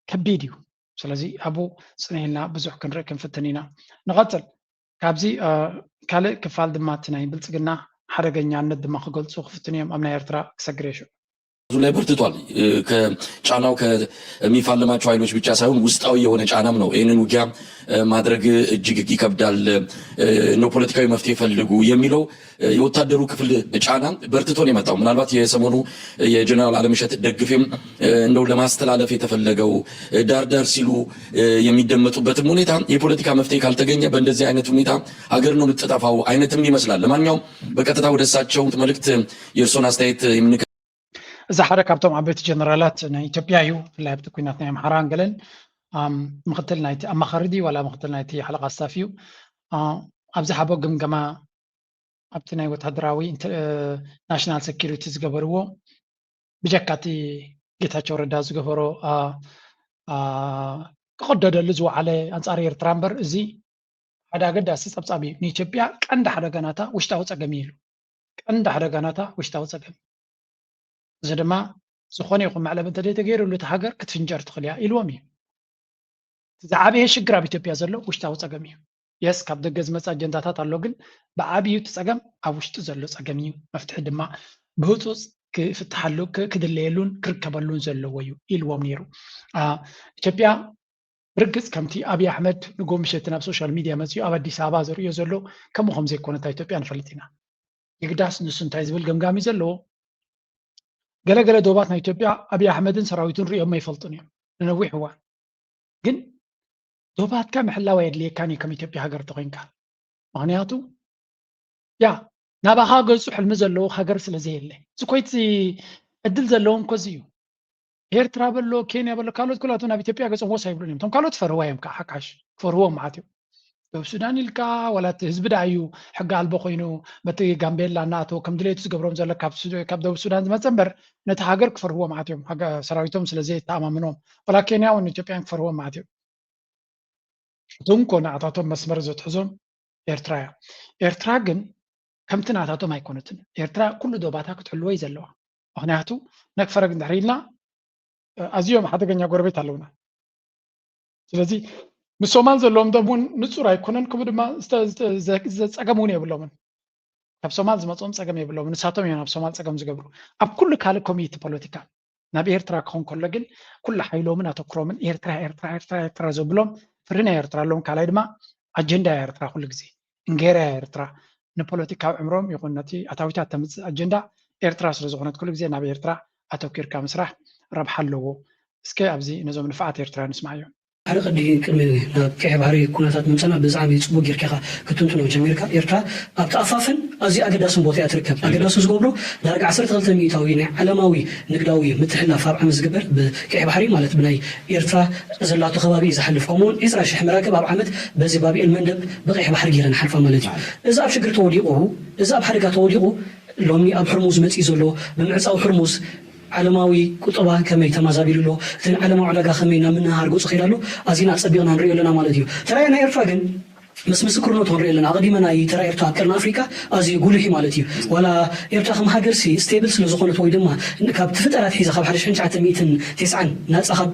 ከቢድ እዩ። ስለዚ ኣብኡ ፅንሕ ኢልና ብዙሕ ክንርኢ ክንፍትን ኢና። ንቐፅል። ካብዚ ካልእ ክፋል ድማ እቲ ናይ ብልፅግና ሓደገኛነት ድማ ክገልፁ ክፍትን እዮም ኣብ ናይ ኤርትራ ክሰግር እየ ሽዑ። ዙ ላይ በርትቷል። ከጫናው ከሚፋለማቸው ኃይሎች ብቻ ሳይሆን ውስጣዊ የሆነ ጫናም ነው። ይህንን ውጊያ ማድረግ እጅግ ይከብዳል ነው። ፖለቲካዊ መፍትሄ ፈልጉ የሚለው የወታደሩ ክፍል ጫና በርትቶ ነው የመጣው። ምናልባት የሰሞኑ የጀነራል አለምሸት ደግፌም እንደው ለማስተላለፍ የተፈለገው ዳር ዳር ሲሉ የሚደመጡበትም ሁኔታ የፖለቲካ መፍትሄ ካልተገኘ በእንደዚህ አይነት ሁኔታ ሀገር ነው የምትጠፋው አይነትም ይመስላል። ለማንኛውም በቀጥታ ወደ እሳቸው መልእክት የእርሶን አስተያየት የምንከ እዚ ሓደ ካብቶም ዓበይቲ ጀነራላት ናይ ኢትዮጵያ እዩ። ብፍላይ ኣብቲ ኩናት ናይ ኣምሓራን ገለን ምክትል ናይቲ ኣማኻሪ ድዩ ዋላ ምክትል ናይቲ ሓለቓ ስታፍ እዩ። ኣብዚ ሓቦ ግምገማ ኣብቲ ናይ ወታደራዊ ናሽናል ሴኪሪቲ ዝገበርዎ ብጀካ እቲ ጌታቸው ረዳ ዝገበሮ ክቕደደሉ ዝወዓለ ኣንፃር ኤርትራ እምበር እዚ ሓደ ኣገዳሲ ፀብፃብ እዩ። ንኢትዮጵያ ቀንዲ ሓደጋ ናታ ውሽጣዊ ፀገም እዩ ኢሉ። ቀንዲ ሓደጋ ናታ ውሽጣዊ ፀገም። እዚ ድማ ዝኾነ ይኹን መዕለቢ እንተዘይተገይሩሉ እታ ሃገር ክትፍንጀር ትኽእል እያ ኢልዎም እዩ። እቲ ዝዓበየ ሽግር ኣብ ኢትዮጵያ ዘሎ ውሽጣዊ ፀገም እዩ። የስ ካብ ደገ ዝመፅእ ኣጀንዳታት ኣሎ፣ ግን ብዓብዩ እቲ ፀገም ኣብ ውሽጢ ዘሎ ፀገም እዩ። መፍትሒ ድማ ብህፁፅ ክፍትሓሉ ክድለየሉን ክርከበሉን ዘለዎ እዩ ኢልዎም ነይሩ። ኢትዮጵያ ብርግፅ ከምቲ ኣብይ ኣሕመድ ንጎ ምሸት ናብ ሶሻል ሚድያ መፅኡ ኣብ ኣዲስ ኣበባ ዘርእዮ ዘሎ ከምኡ ከም ዘይኮነት ኢትዮጵያ ንፈልጥ ኢና። የግዳስ ንሱ እንታይ ዝብል ገምጋም እዩ ዘለዎ? ገለገለ ዶባት ናይ ኢትዮጵያ ኣብይ ኣሕመድን ሰራዊቱን ርእዮም ኣይፈልጡን እዮም ንነዊሕ እዋን። ግን ዶባትካ ምሕላው ኣየድልየካን እዩ ከም ኢትዮጵያ ሃገር ተኮይንካ። ምክንያቱ ያ ናባኻ ገፁ ሕልሚ ዘለዎ ሃገር ስለ ዘየለ እዚ ኮይት ዕድል ዘለዎም ኮዚ እዩ። ኤርትራ በሎ ኬንያ በሎ ካልኦት ኩላቱ ናብ ኢትዮጵያ ገፆም ወስ ኣይብሉን እዮም። እቶም ካልኦት ፈርህዋ እዮም ከዓ ሓካሽ ክፈርህዎም ማለት እዮም። ደቡብ ሱዳን ኢልካ ዋላ እቲ ህዝቢ ደኣ እዩ ሕጊ ኣልቦ ኮይኑ በቲ ጋምቤላ እናኣተወ ከም ድሌቱ ዝገብሮም ዘሎ ካብ ደቡብ ሱዳን ዝመፀ እምበር ነቲ ሃገር ክፈርህዎ ማለት እዮም። ሰራዊቶም ስለ ዘይተኣማምኖም ዋላ ኬንያ እውን ኢትዮጵያን ክፈርህዎም ማለት እዮም። እቶም ኮ ንኣታቶም መስመር ዘትሕዞም ኤርትራ እያ። ኤርትራ ግን ከምቲ ናታቶም ኣይኮነትን። ኤርትራ ኩሉ ዶባታ ክትሕልዎ እዩ ዘለዋ። ምክንያቱ ነክፈረግ እንድሕር ኢልና ኣዝዮም ሓደገኛ ጎረቤት ኣለውና። ስለዚ ምስ ሶማል ዘለዎም ደም እውን ንፁር ኣይኮነን፣ ከምኡ ድማ ዝፀገም እውን የብሎምን። ካብ ሶማል ዝመፅኦም ፀገም የብሎም፣ ንሳቶም እዮም ናብ ሶማል ፀገም ዝገብሩ። ኣብ ኩሉ ካልእ ኮሚቲ ፖለቲካ ናብ ኤርትራ ክኾን ከሎ ግን ኩሉ ሓይሎምን ኣተኩሮምን ኤርትራ ኤርትራ ኤርትራ ኤርትራ ዘብሎም ፍሪ ናይ ኤርትራ ኣለዎም። ካልኣይ ድማ ኣጀንዳ ኤርትራ ኩሉ ግዜ እንጌራ ኤርትራ ንፖለቲካዊ ዕምሮም ይኹን ነቲ ኣታዊታት ተምፅእ ኣጀንዳ ኤርትራ ስለ ዝኾነት ኩሉ ግዜ ናብ ኤርትራ ኣተኪርካ ምስራሕ ረብሓ ኣለዎ። እስከ ኣብዚ ነዞም ንፋዓት ኤርትራ ንስማዓዮም። ሓደ ቅዲ ቅድሚ ናብ ቀይሕ ባሕሪ ኩነታት ምምፃና ብዛዕባ ፅቡቅ ጌርካ ኢኻ ክትንትኖ ጀሚርካ። ኤርትራ ኣብቲ ኣፋፍን ኣዝዩ ኣገዳስን ቦታ እያ ትርከብ። ኣገዳሲ ዝገብሮ ዳርጋ ዓሰርተ ክልተ ሚእታዊ ናይ ዓለማዊ ንግዳዊ ምትሕልላፍ ኣብ ዓመት ዝግበር ብቀይሕ ባሕሪ ማለት ብናይ ኤርትራ ዘላቶ ከባቢ እዩ ዝሓልፍ። ከምኡውን ዕስራ ሽሕ መራክብ ኣብ ዓመት በዚ ባብ ኤል መንደብ ብቀይሕ ባሕሪ ገይረን ይሓልፋ ማለት እዩ። እዚ ኣብ ሽግር ተወዲቑ፣ እዚ ኣብ ሓደጋ ተወዲቑ ሎሚ ኣብ ሕርሙዝ መፂኡ ዘሎ ብምዕፃው ሕርሙዝ ዓለማዊ ቁጠባ ከመይ ተማዛቢሉ ኣሎ፣ እቲ ዓለማዊ ዕዳጋ ከመይ ናብ ምንህሃር ገፁ ከይዳ ኣሎ፣ ኣዚና ኣፀቢቕና ንሪኦ ኣለና ማለት እዩ። ተራይ ናይ ኤርትራ ግን ምስ ምስክርነቱ ንሪኦ ኣለና። ኣቐዲመ ናይ ተራ ኤርትራ ኣብ ቀርኒ ኣፍሪካ ኣዝዩ ጉሉሕ እዩ ማለት እዩ። ዋላ ኤርትራ ከም ሃገር ሲ ስቴብል ስለ ዝኾነት ወይ ድማ ካብ ትፍጠር ኣትሒዛ ካብ ሓደ ሽሕን ትሽዓተ ሚእትን ተስዓን ናፃ ካብ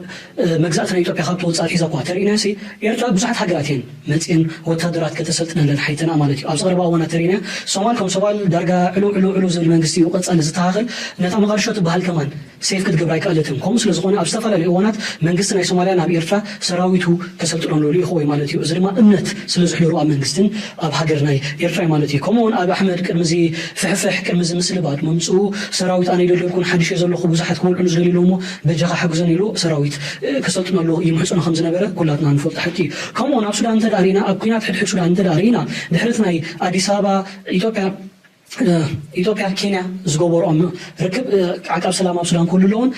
መግዛእቲ ናይ ኢትዮጵያ ካብ ተወፅኣ ኣትሒዛ እኳ ተሪእና ሲ ኤርትራ ብዙሓት ሃገራት እየን መፅየን ወታደራት ከተሰልጥነለን ሓይተና ማለት እዩ። ኣብዚ ቀረባ እዋናት ተሪእና ሶማል ከም ሶማል ዳርጋ ዕሉ ዕሉ ዕሉ ዝብል መንግስቲ እዩ ቀፃሊ ዝተኻኸል ነታ መቓድሾ ትበሃል ከማን ሴፍ ክትገብር ኣይከኣለትን። ከምኡ ስለ ዝኾነ ኣብ ዝተፈላለዩ እዋናት መንግስቲ ናይ ሶማልያ ናብ ኤርትራ ሰራዊቱ ከሰልጥነሉ ልኢኽዎ እዩ ማለት እዩ። እዚ ድማ እምነት ስለ ዝሕደሩ ኣብ መንግስትን ኣብ ሃገር ናይ ኤርትራ እዩ ማለት እዩ። ከምኡ እውን ኣብ ኣሕመድ ቅድሚ እዚ ፍሕፍሕ ቅድሚ እዚ ምስልባት ምምፅኡ ሰራዊት ኣነ ይደልደልኩን ሓድሽ እየ ዘለኹ ብዙሓት ክወልዑ ዝደልዩ ኣለዉ እሞ በጃኻ ሓግዞን ኢሉ ሰራዊት ከሰልጥነሉ ይምሕፅኖ ከም ዝነበረ ኩላትና ንፈልጦ ሓቂ እዩ። ከምኡ እውን ኣብ ሱዳን እንተ ርኢና ኣብ ኩናት ሕድሕድ ሱዳን እንተ ርኢና ድሕሪ እቲ ናይ ኣዲስ ኣበባ ኢትዮጵያ ኢትዮጵያ ኬንያ ዝገበርኦም ርክብ ዓቃብ ሰላም ኣብ ሱዳን ክህሉ ኣለዎን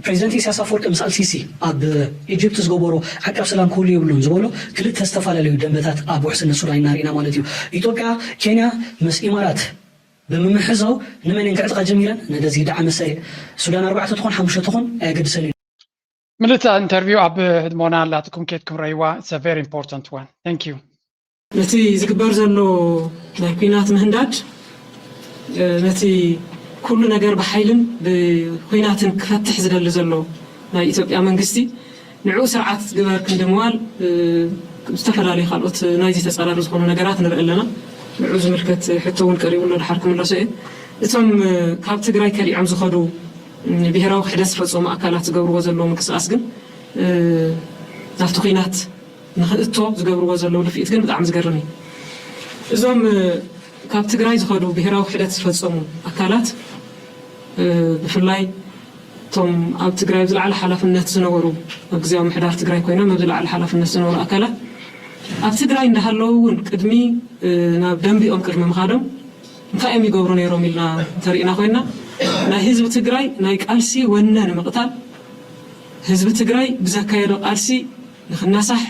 ፕሬዚደንት ኢሳያስ ኣፈወርቂ ምስ ኣልሲሲ ኣብ ኢጅፕት ዝገበሮ ዓቃብ ሰላም ክህሉ የብሉን ዝበሎ ክልተ ዝተፈላለዩ ደንበታት ኣብ ውሕስነት ሱዳን ኢና ርኢና ማለት እዩ። ኢትዮጵያ ኬንያ ምስ ኢማራት ብምምሕዛው ንመን እየን ክዕጥቃ ጀሚረን? ነደዚ ደዓ መሳርዕ ሱዳን ኣርባዕተ ትኾን ሓሙሽተ ትኾን ኣየገድሰን እዩ። ምልእቲ ኢንተርቪው ኣብ ህድሞና ኣላትኩም ኬድኩም ረይዋ it's a very important one thank you። ነቲ ዝግበር ዘሎ ናይ ኲናት ምህንዳድ ነቲ ኩሉ ነገር ብሓይልን ብኲናትን ክፈትሕ ዝደሊ ዘሎ ናይ ኢትዮጵያ መንግስቲ ንዕኡ ስርዓት ግበር ክንዲ ምባል ዝተፈላለዩ ካልኦት ናይዚ ተፃራሪ ዝኾኑ ነገራት ንርኢ ኣለና። ንዕኡ ዝምልከት ሕቶ እውን ቀሪቡ ኣሎ፣ ድሓር ክምለሶ እየ። እቶም ካብ ትግራይ ከሊዖም ዝኸዱ ብሄራዊ ክሕደት ዝፈፀሙ ኣካላት ዝገብርዎ ዘለዉ ምንቅስቃስ ግን ናብቲ ኲናት ንኽእቶ ዝገብርዎ ዘለዉ ልፍኢት ግን ብጣዕሚ ዝገርም እዩ። እዞም ካብ ትግራይ ዝኸዱ ብሄራዊ ክሕደት ዝፈፀሙ ኣካላት ብፍላይ እቶም ኣብ ትግራይ ኣብ ዝለዓለ ሓላፍነት ዝነበሩ ኣብ ግዜያዊ ምሕዳር ትግራይ ኮይኖም ኣብ ዝለዓለ ሓላፍነት ዝነበሩ ኣካላት ኣብ ትግራይ እንዳሃለዉ እውን ቅድሚ ናብ ደንቢኦም ቅድሚ ምኻዶም እንታይ እዮም ይገብሩ ነይሮም ኢልና እንተሪእና ኮይና ናይ ህዝቢ ትግራይ ናይ ቃልሲ ወነ ንምቕታል ህዝቢ ትግራይ ብዘካየዶ ቃልሲ ንክናሳሕ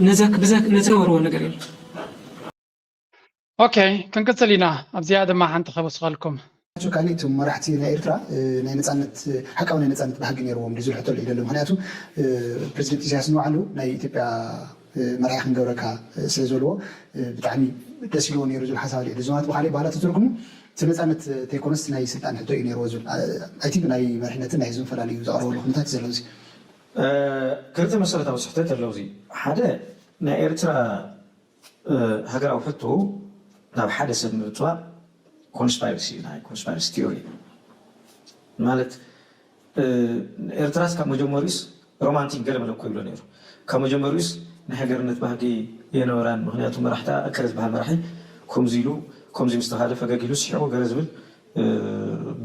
ነዘክ ብዘክ ነዘወርዎ ነገር የለን። ኦኬ ክንቅፅል ኢና። ኣብዚኣ ድማ ሓንቲ ከወስኸልኩም። ካኒ እቶም መራሕቲ ናይ ኤርትራ ናይ ነፃነት ሓቃዊ ናይ ነፃነት ባህጊ ነይርዎም ድዩ ዝብል ሕቶ ኣሎ ኢለ ኣለኹ። ምክንያቱ ፕሬዚደንት ኢሳያስ ንባዕሉ ናይ ኢትዮጵያ መራሒ ክንገብረካ ስለ ዝበልዎ ብጣዕሚ ደስ ኢልዎ ነይሩ ዝብል ሓሳብ ኣሎ። እዚ ማለት ብካሊእ ባህላ ተተርጉሙ እቲ ነፃነት ተይኮነስ ናይ ስልጣን ሕቶ እዩ ነይርዎ ዝብል ኣይ ቲንክ ናይ መሪሕነትን ናይ ህዝብን ፈላልዩ ዘቕረበሉ ኩነታት እዩ ዘሎ። እዚ ክልተ መሰረታዊ ስሕተት ኣለዉ። እዚ ሓደ ናይ ኤርትራ ሃገራዊ ሕቶ ናብ ሓደ ሰብ ምብፅባእ ኮንስፓይረሲ እዩ፣ ናይ ኮንስፓይረሲ ቲዮሪ ማለት ኤርትራስ ካብ መጀመሪኡስ ሮማንቲክ ገለ መለ እኮ ይብሎ ነይሩ። ካብ መጀመሪኡስ ናይ ሃገርነት ባህጊ የነበራን። ምክንያቱ መራሕታ እከለ ዝበሃል መራሒ ከምዚ ኢሉ ከምዚ ምስ ተኻለ ፈገግ ኢሉ ስሒቑ ገለ ዝብል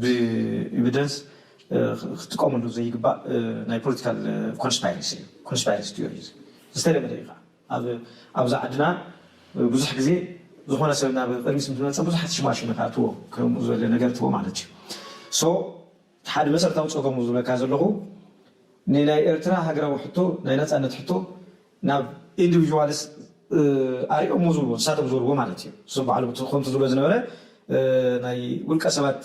ብኤቪደንስ ክጥቀመሉ ዘይግባእ ናይ ፖለቲካል ኮንስፓይረሲ እዩ። ኮንስፓይረሲ ቲዮሪ እዩ። ዝተለመደ እዩ ከዓ ኣብዛ ዓድና ብዙሕ ግዜ ዝኾነ ሰብ ናብ ቅድሚት ምስ መፀ ብዙሓት ሽማሽም ከኣትዎ ከምኡ ዝበለ ነገር ትቦ ማለት እዩ። ሶ ሓደ መሰረታዊ ፀገሙ ዝብለካ ዘለኹ ንናይ ኤርትራ ሃገራዊ ሕቶ ናይ ነፃነት ሕቶ ናብ ኢንዲቪጁዋልስ ኣሪኦሞ ዝብልዎ ንሳቶም ዝበልዎ ማለት እዩ። እሱ በዓሉ ከምቲ ዝብሎ ዝነበረ ናይ ውልቀ ሰባት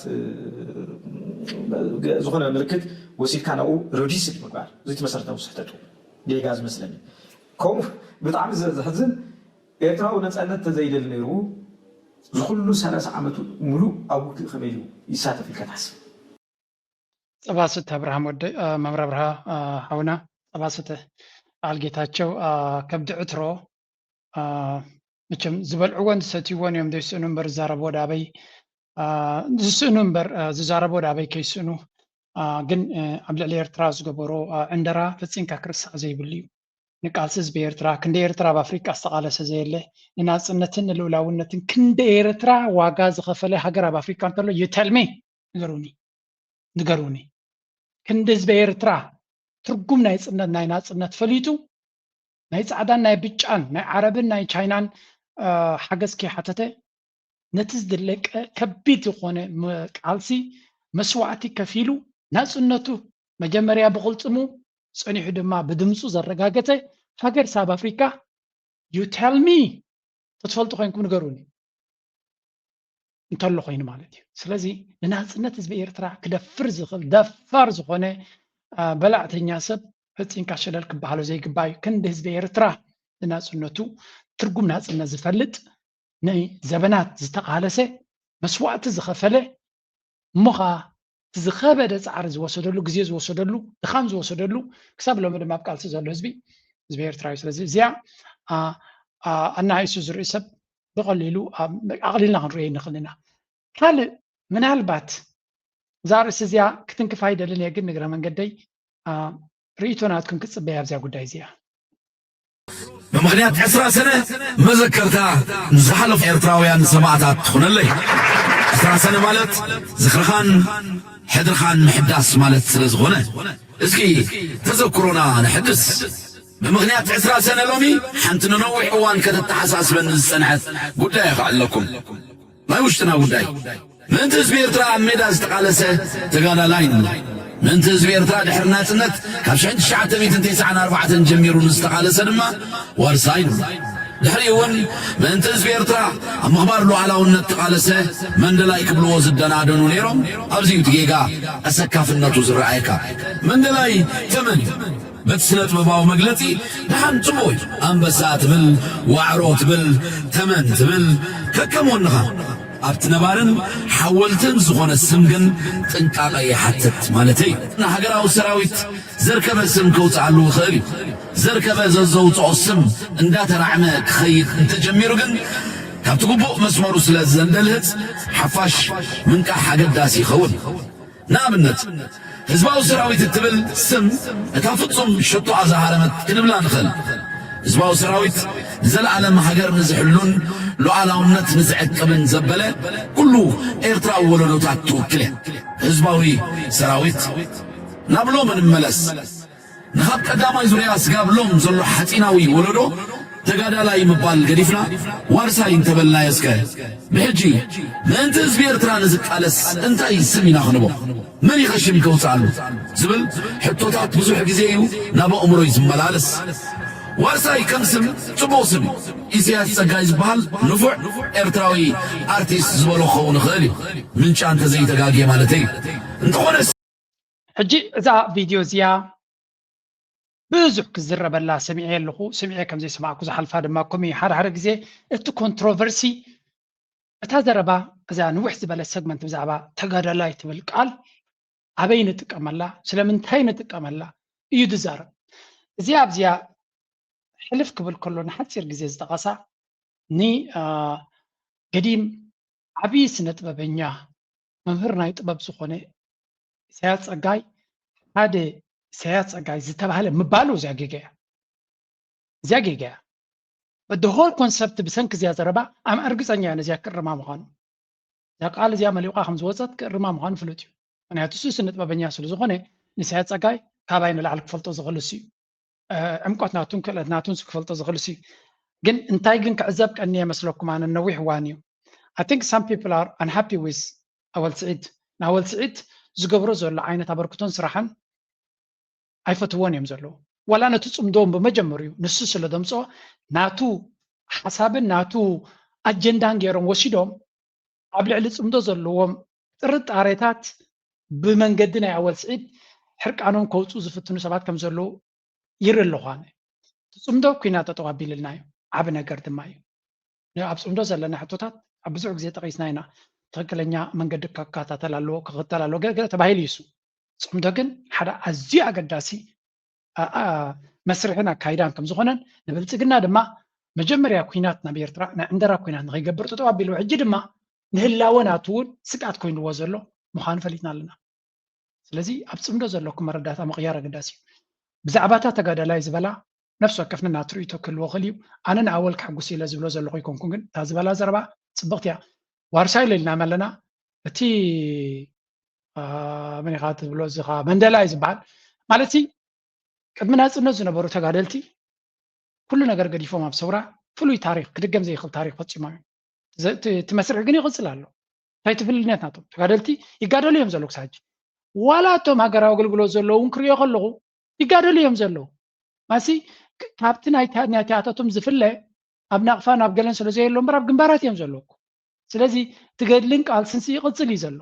ዝኾነ ምልክት ወሲድካ ናብኡ ረዲስ ምግባር እዚ እቲ መሰረታዊ ስሕተቱ ጌጋ ዝመስለኒ። ከምኡ ብጣዕሚ ዘሕዝን ኤርትራዊ ነፃነት ተዘይደሊ ነይሩ ዝኩሉ ሰላሳ ዓመቱ ሙሉእ ኣብ ውግእ ከመይ ኢሉ ይሳተፍ ኢልካ ትሓስብ? ጸባስተ ኣብርሃም ወደ መምር ኣብርሃ ሓውና ጸባስተ በዓል ጌታቸው ከብዲ ዕትሮ መቸም ዝበልዕዎን ዝሰትይዎን እዮም ዘይስእኑ እምበር ዝዛረብዎ ዳበይ ዝስእኑ እምበር ዝዛረብዎ ዳበይ ከይስእኑ ግን ኣብ ልዕሊ ኤርትራ ዝገበሮ ዕንደራ ፈጺምካ ክርስዕ ዘይብሉ እዩ። ንቃልሲ ህዝቢ ኤርትራ ክንደ ኤርትራ ኣብ ኣፍሪቃ ዝተቓለሰ ዘየለ ንናጽነትን ንልኡላውነትን ክንደ ኤርትራ ዋጋ ዝኸፈለ ሃገር ኣብ ኣፍሪቃ እንተሎ you tell me ንገሩኒ ንገሩኒ ክንዲ ህዝቢ ኤርትራ ትርጉም ናይ ጽነት ናይ ናጽነት ፈሊጡ ናይ ጻዕዳን ናይ ብጫን ናይ ዓረብን ናይ ቻይናን ሓገዝ ከይሓተተ ነቲ ዝድለቀ ከቢድ ዝኾነ ቃልሲ መስዋእቲ ከፊሉ ናጽነቱ መጀመርያ ብቕልጽሙ ጸኒሑ ድማ ብድምጹ ዘረጋገጸ ሃገር ሳብ ኣፍሪካ you tell me ተትፈልጡ ኮይንኩም ንገሩኒ እንተሎ ኮይኑ ማለት እዩ። ስለዚ ንናጽነት ህዝቢ ኤርትራ ክደፍር ዝኽእል ደፋር ዝኾነ በላዕተኛ ሰብ ፈጺምካ ሸለል ክበሃሎ ዘይግባእ እዩ። ክንዲ ህዝቢ ኤርትራ ንናጽነቱ ትርጉም ናጽነት ዝፈልጥ ንዘበናት ዝተቓለሰ መስዋእቲ ዝኸፈለ እሞ ኸዓ እቲ ዝኸበደ ፃዕሪ ዝወሰደሉ ግዜ ዝወሰደሉ ድኻም ዝወሰደሉ ክሳብ ሎሚ ድማ ኣብ ቃልሲ ዘሎ ህዝቢ ህዝቢ ኤርትራ እዩ። ስለዚ እዚኣ ኣናኢሱ ዝርኢ ሰብ ብቐሊሉ ኣቕሊልና ክንሪኦ ይንኽእል ኢና። ካልእ ምናልባት እዛ ርእሲ እዚኣ ክትንክፍ ኣይደልን እየ፣ ግን ንግረ መንገደይ ርእይቶ ናትኩም ክጽበያ ኣብዚኣ ጉዳይ እዚኣ። ብምኽንያት ዕስራ ሰነ መዘከርታ ንዝሓለፉ ኤርትራውያን ሰማእታት ትኹነለይ። ዕስራ ሰነ ማለት ዝኽርኻን ሕድርኻን ምሕዳስ ማለት ስለ ዝኾነ፣ እስኪ ተዘክሮና ነሐድስ። ብምኽንያት ዕስራ ሰነ ሎሚ ሓንቲ ንነዊሕ እዋን ከተተሓሳስበኒ ዝጸንሐት ጉዳይ እኸዕለኩም። ናይ ውሽጥና ጉዳይ። ምእንቲ ህዝቢ ኤርትራ ኣብ ሜዳ ዝተቓለሰ ተጋዳላይ ንብሎ። ምእንቲ ህዝቢ ኤርትራ ድሕሪ ናጽነት ካብ ሽሕን ትሽዓተ ሚእትን ተስዓን ኣርባዕተን ጀሚሩ ንዝተቓለሰ ድማ ዋርሳይ ንብሎ። ድሕሪኡ እውን ምእንቲ ህዝቢ ኤርትራ ኣብ ምኽባር ሉዓላውነት ተቓለሰ መንደላይ ክብልዎ ዝደናደኑ ነይሮም። ኣብዚ'ዩ እቲ ጌጋ ኣሰካፍነቱ ዝረኣየካ። መንደላይ ተመን እዩ። በቲ ስነ ጥበባዊ መግለጺ ደሓን ጽቡቕ እዩ። ኣንበሳ ትብል፣ ዋዕሮ ትብል፣ ተመን ትብል፣ ከከም ወንኻ። ኣብቲ ነባርን ሓወልትን ዝኾነ ስም ግን ጥንቃቐ ይሓትት ማለተይ እዩ። ንሃገራዊ ሰራዊት ዘርከበ ስም ከውጽኣሉ ይኽእል እዩ። ዘርከበ ዘዘውጽኦ ስም እንዳተራዕመ ክኸይድ እንተጀሚሩ ግን ካብቲ ግቡእ መስመሩ ስለ ዘንደልህጽ ሓፋሽ ምንቃሕ ኣገዳሲ ይኸውን። ንኣብነት፣ ህዝባዊ ሰራዊት እትብል ስም እታ ፍጹም ሸቶኣ ዝሃረመት ክንብላ ንኽእል። ህዝባዊ ሰራዊት ንዘለኣለም ሃገር ንዝሕሉን ሉዓላውነት ንዝዕቅብን ዘበለ ኩሉ ኤርትራዊ ወለዶታት ትውክል እያ። ህዝባዊ ሰራዊት፣ ናብ ሎሚ ንመለስ። ንኻብ ቀዳማይ ዙርያ ስጋብ ሎም ዘሎ ሓጺናዊ ወለዶ ተጋዳላይ ምባል ገዲፍና ዋርሳይ እንተበልናዮ እስከ፣ ብሕጂ ምእንቲ ህዝቢ ኤርትራ ንዝቃለስ እንታይ ስም ኢና ክንቦ? መን ኢኸ ሽም ከውጽኣሉ? ዝብል ሕቶታት ብዙሕ ግዜ እዩ ናብ ኣእምሮይ ዝመላለስ። ዋርሳይ ከም ስም ጽቡቕ ስም እዩ። ኢሳያስ ጸጋይ ዝበሃል ንፉዕ ኤርትራዊ ኣርቲስት ዝበሎ ክኸውን ይኽእል እዩ፣ ምንጫ እንተዘይተጋግየ ማለተይ እዩ። እንተኾነ ሕጂ እዛ ቪድዮ እዚኣ ብዙሕ ክዝረበላ ሰሚዐ ኣለኹ። ሰሚዐ ከም ዘይሰማዕኩ ዝሓልፋ ድማ ከምኡ እዩ። ሓደ ሓደ ግዜ እቲ ኮንትሮቨርሲ፣ እታ ዘረባ እዛ ንውሕ ዝበለ ሰግመንት ብዛዕባ ተጋዳላይ ትብል ቃል ኣበይ ንጥቀመላ፣ ስለምንታይ ንጥቀመላ እዩ ዝዛረብ። እዚኣ ኣብዚኣ ሕልፍ ክብል ከሎ ንሓጺር ግዜ ዝጠቐሳ ን ገዲም ዓብዪ ስነ ጥበበኛ መምህር ናይ ጥበብ ዝኾነ ኢሳያስ ጸጋይ ሓደ ኢሳያስ ጸጋይ ዝተባህለ ምባሉ እዚኣ ጌጋ እያ። እዚኣ ጌጋ እያ። But the whole concept ብሰንኪ እዚኣ ዘረባ ኣም እርግጸኛ እያ ነዚኣ ክእርማ ምዃኑ። እዛ ቃል እዚኣ መሊቋ ከም ዝወጸት ክእርማ ምዃኑ ፍሉጥ እዩ። ምክንያቱ እሱ ስነ ጥበበኛ ስለ ዝኾነ ንኢሳያስ ጸጋይ ካባይ ንላዕሊ ክፈልጦ ዝኽእል እሱ እዩ። ዕምቆት ናቱን ክእለት ናቱን ክፈልጦ ዝኽእል እዩ። ግን እንታይ ግን ክዕዘብ ቀንየ መስለኩም፣ ኣነ ነዊሕ እዋን እዩ። I think some people are unhappy with ኣወል ስዒድ። ንኣወል ስዒድ ዝገብሮ ዘሎ ዓይነት ኣበርክቶን ስራሕን ኣይፈትዎን እዮም ዘለዉ። ዋላ ነቲ ጽምዶም ብመጀመሪኡ ንሱ ስለ ዘምጽኦ ናቱ ሓሳብን ናቱ ኣጀንዳን ገይሮም ወሲዶም ኣብ ልዕሊ ጽምዶ ዘለዎም ጥርጣሬታት ብመንገዲ ናይ ኣወል ስዒድ ሕርቃኖም ከውፅኡ ዝፍትኑ ሰባት ከም ዘለዉ ይርኢ ኣለኹ። ኣነ እቲ ጽምዶ ኩናት ጠጠው ኣቢልልና እዩ፣ ዓቢ ነገር ድማ እዩ። ኣብ ጽምዶ ዘለና ሕቶታት ኣብ ብዙሕ ግዜ ጠቒስና ኢና። ትኽክለኛ መንገዲ ክከታተል ኣለዎ፣ ክኽተል ኣለዎ ገለ ገለ ተባሂሉ እዩ። እሱ ጽምዶ ግን ሓደ ኣዝዩ ኣገዳሲ መስርሕን ኣካይዳን ከም ዝኾነን ንብልጽግና ድማ መጀመርያ ኩናት ናብ ኤርትራ ናይ ዕንደራ ኩናት ንኸይገብር ጠጠው ኣቢልዎ፣ ሕጂ ድማ ንህላወ ናቱ እውን ስግኣት ኮይንዎ ዘሎ ምዃኑ ፈሊጥና ኣለና። ስለዚ ኣብ ጽምዶ ዘለኩም መረዳእታ ምቕያር ኣገዳሲ እዩ። ብዛዕባታ ተጋዳላይ ዝበላ ነፍሲ ወከፍ ነናቱ ርእይቶ ክህልዎ ይኽእል እዩ። ኣነ ንኣወል ከሐጉስ ኢለ ዝብሎ ዘለኹ ኣይኮንኩን፣ ግን እታ ዝበላ ዘረባ ጽብቕቲ እያ። ዋርሳይ ኢልና ኣለና። እቲ መን ኢኻ ትብሎ እዚ ኸኣ መንደላይ ዝበሃል ማለት ቅድሚ ናጽነት ዝነበሩ ተጋደልቲ ኩሉ ነገር ገዲፎም ኣብ ሰውራ ፍሉይ ታሪኽ ክድገም ዘይኽእል ታሪኽ ፈጺሞም እዮም። እቲ መስርሕ ግን ይቕጽል ኣሎ። እንታይ እቲ ፍልልነት ናቶም? ተጋደልቲ ይጋደሉ እዮም ዘለዉ ክሳብ ሕጂ። ዋላ እቶም ሃገራዊ ኣገልግሎት ዘለዉ እውን ክሪኦ ከለኹ ይጋደሉ እዮም ዘለዉ። ማሲ ካብቲ ናይታቶም ዝፍለ ኣብ ናቕፋ ናብ ገለን ስለ ዘየሎ እምበር ኣብ ግንባራት እዮም ዘለዉ። ስለዚ እቲ ገድልን ቃልስንሲ ይቕጽል እዩ ዘሎ።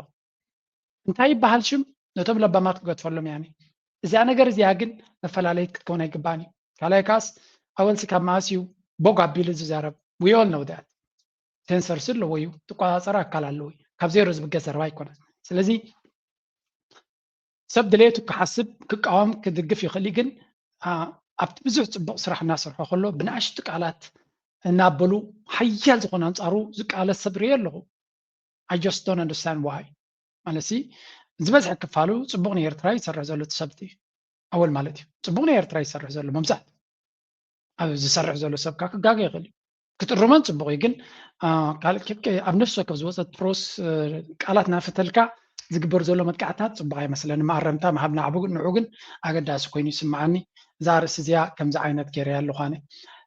እንታይ ይበሃል ሽም ነቶም ለባማት ክገድፈሎም ያኒ እዚኣ ነገር እዚኣ ግን መፈላለይት ክትከውን ኣይግባን እዩ። ካልኣይ ካስ ኣወልሲ ካብ መኣስ እዩ ቦግ ኣቢሉ ዝዛረብ? We all know that። ሴንሰርስ ኣለዎ እዩ፣ ትቆጻጸር ኣካል ኣለዎ እዩ። ካብ ዜሮ ዝብገስ ዘረባ ኣይኮነን። ስለዚ ሰብ ድሌቱ ክሓስብ ክቃወም ክድግፍ ይኽእል እዩ፣ ግን ኣብቲ ብዙሕ ጽቡቕ ስራሕ እናሰርሖ ከሎ ብንኣሽቱ ቃላት እናበሉ ሓያል ዝኾነ ኣንጻሩ ዝቃለስ ሰብ ርኢ ኣለኹ። I just don't understand why። ማለት ዝበዝሐ ክፋሉ ጽቡቕ ንኤርትራ ይሰርሕ ዘሎ እቲ ሰብቲ ኣወል ማለት እዩ። ጽቡቕ ንኤርትራ ይሰርሕ ዘሎ መብዛሕትኡ ኣብ ዝሰርሕ ዘሎ ሰብ ከዓ ክጋገ ይኽእል እዩ። ክትእርሞን ጽቡቕ እዩ፣ ግን ኣብ ነፍሲ ወከፍ ዝወፀት ፕሮስ ቃላት እናፈተልካ ዝግበር ዘሎ መጥቃዕታት ጽቡቕ ኣይመስለኒ። መኣረምታ ምሃብ ንዓቡ ንዑ ግን ኣገዳሲ ኮይኑ ይስምዓኒ። እዛ ኣርእስቲ እዚኣ ከምዚ ዓይነት ገይረያ ኣለኹ ኣነ።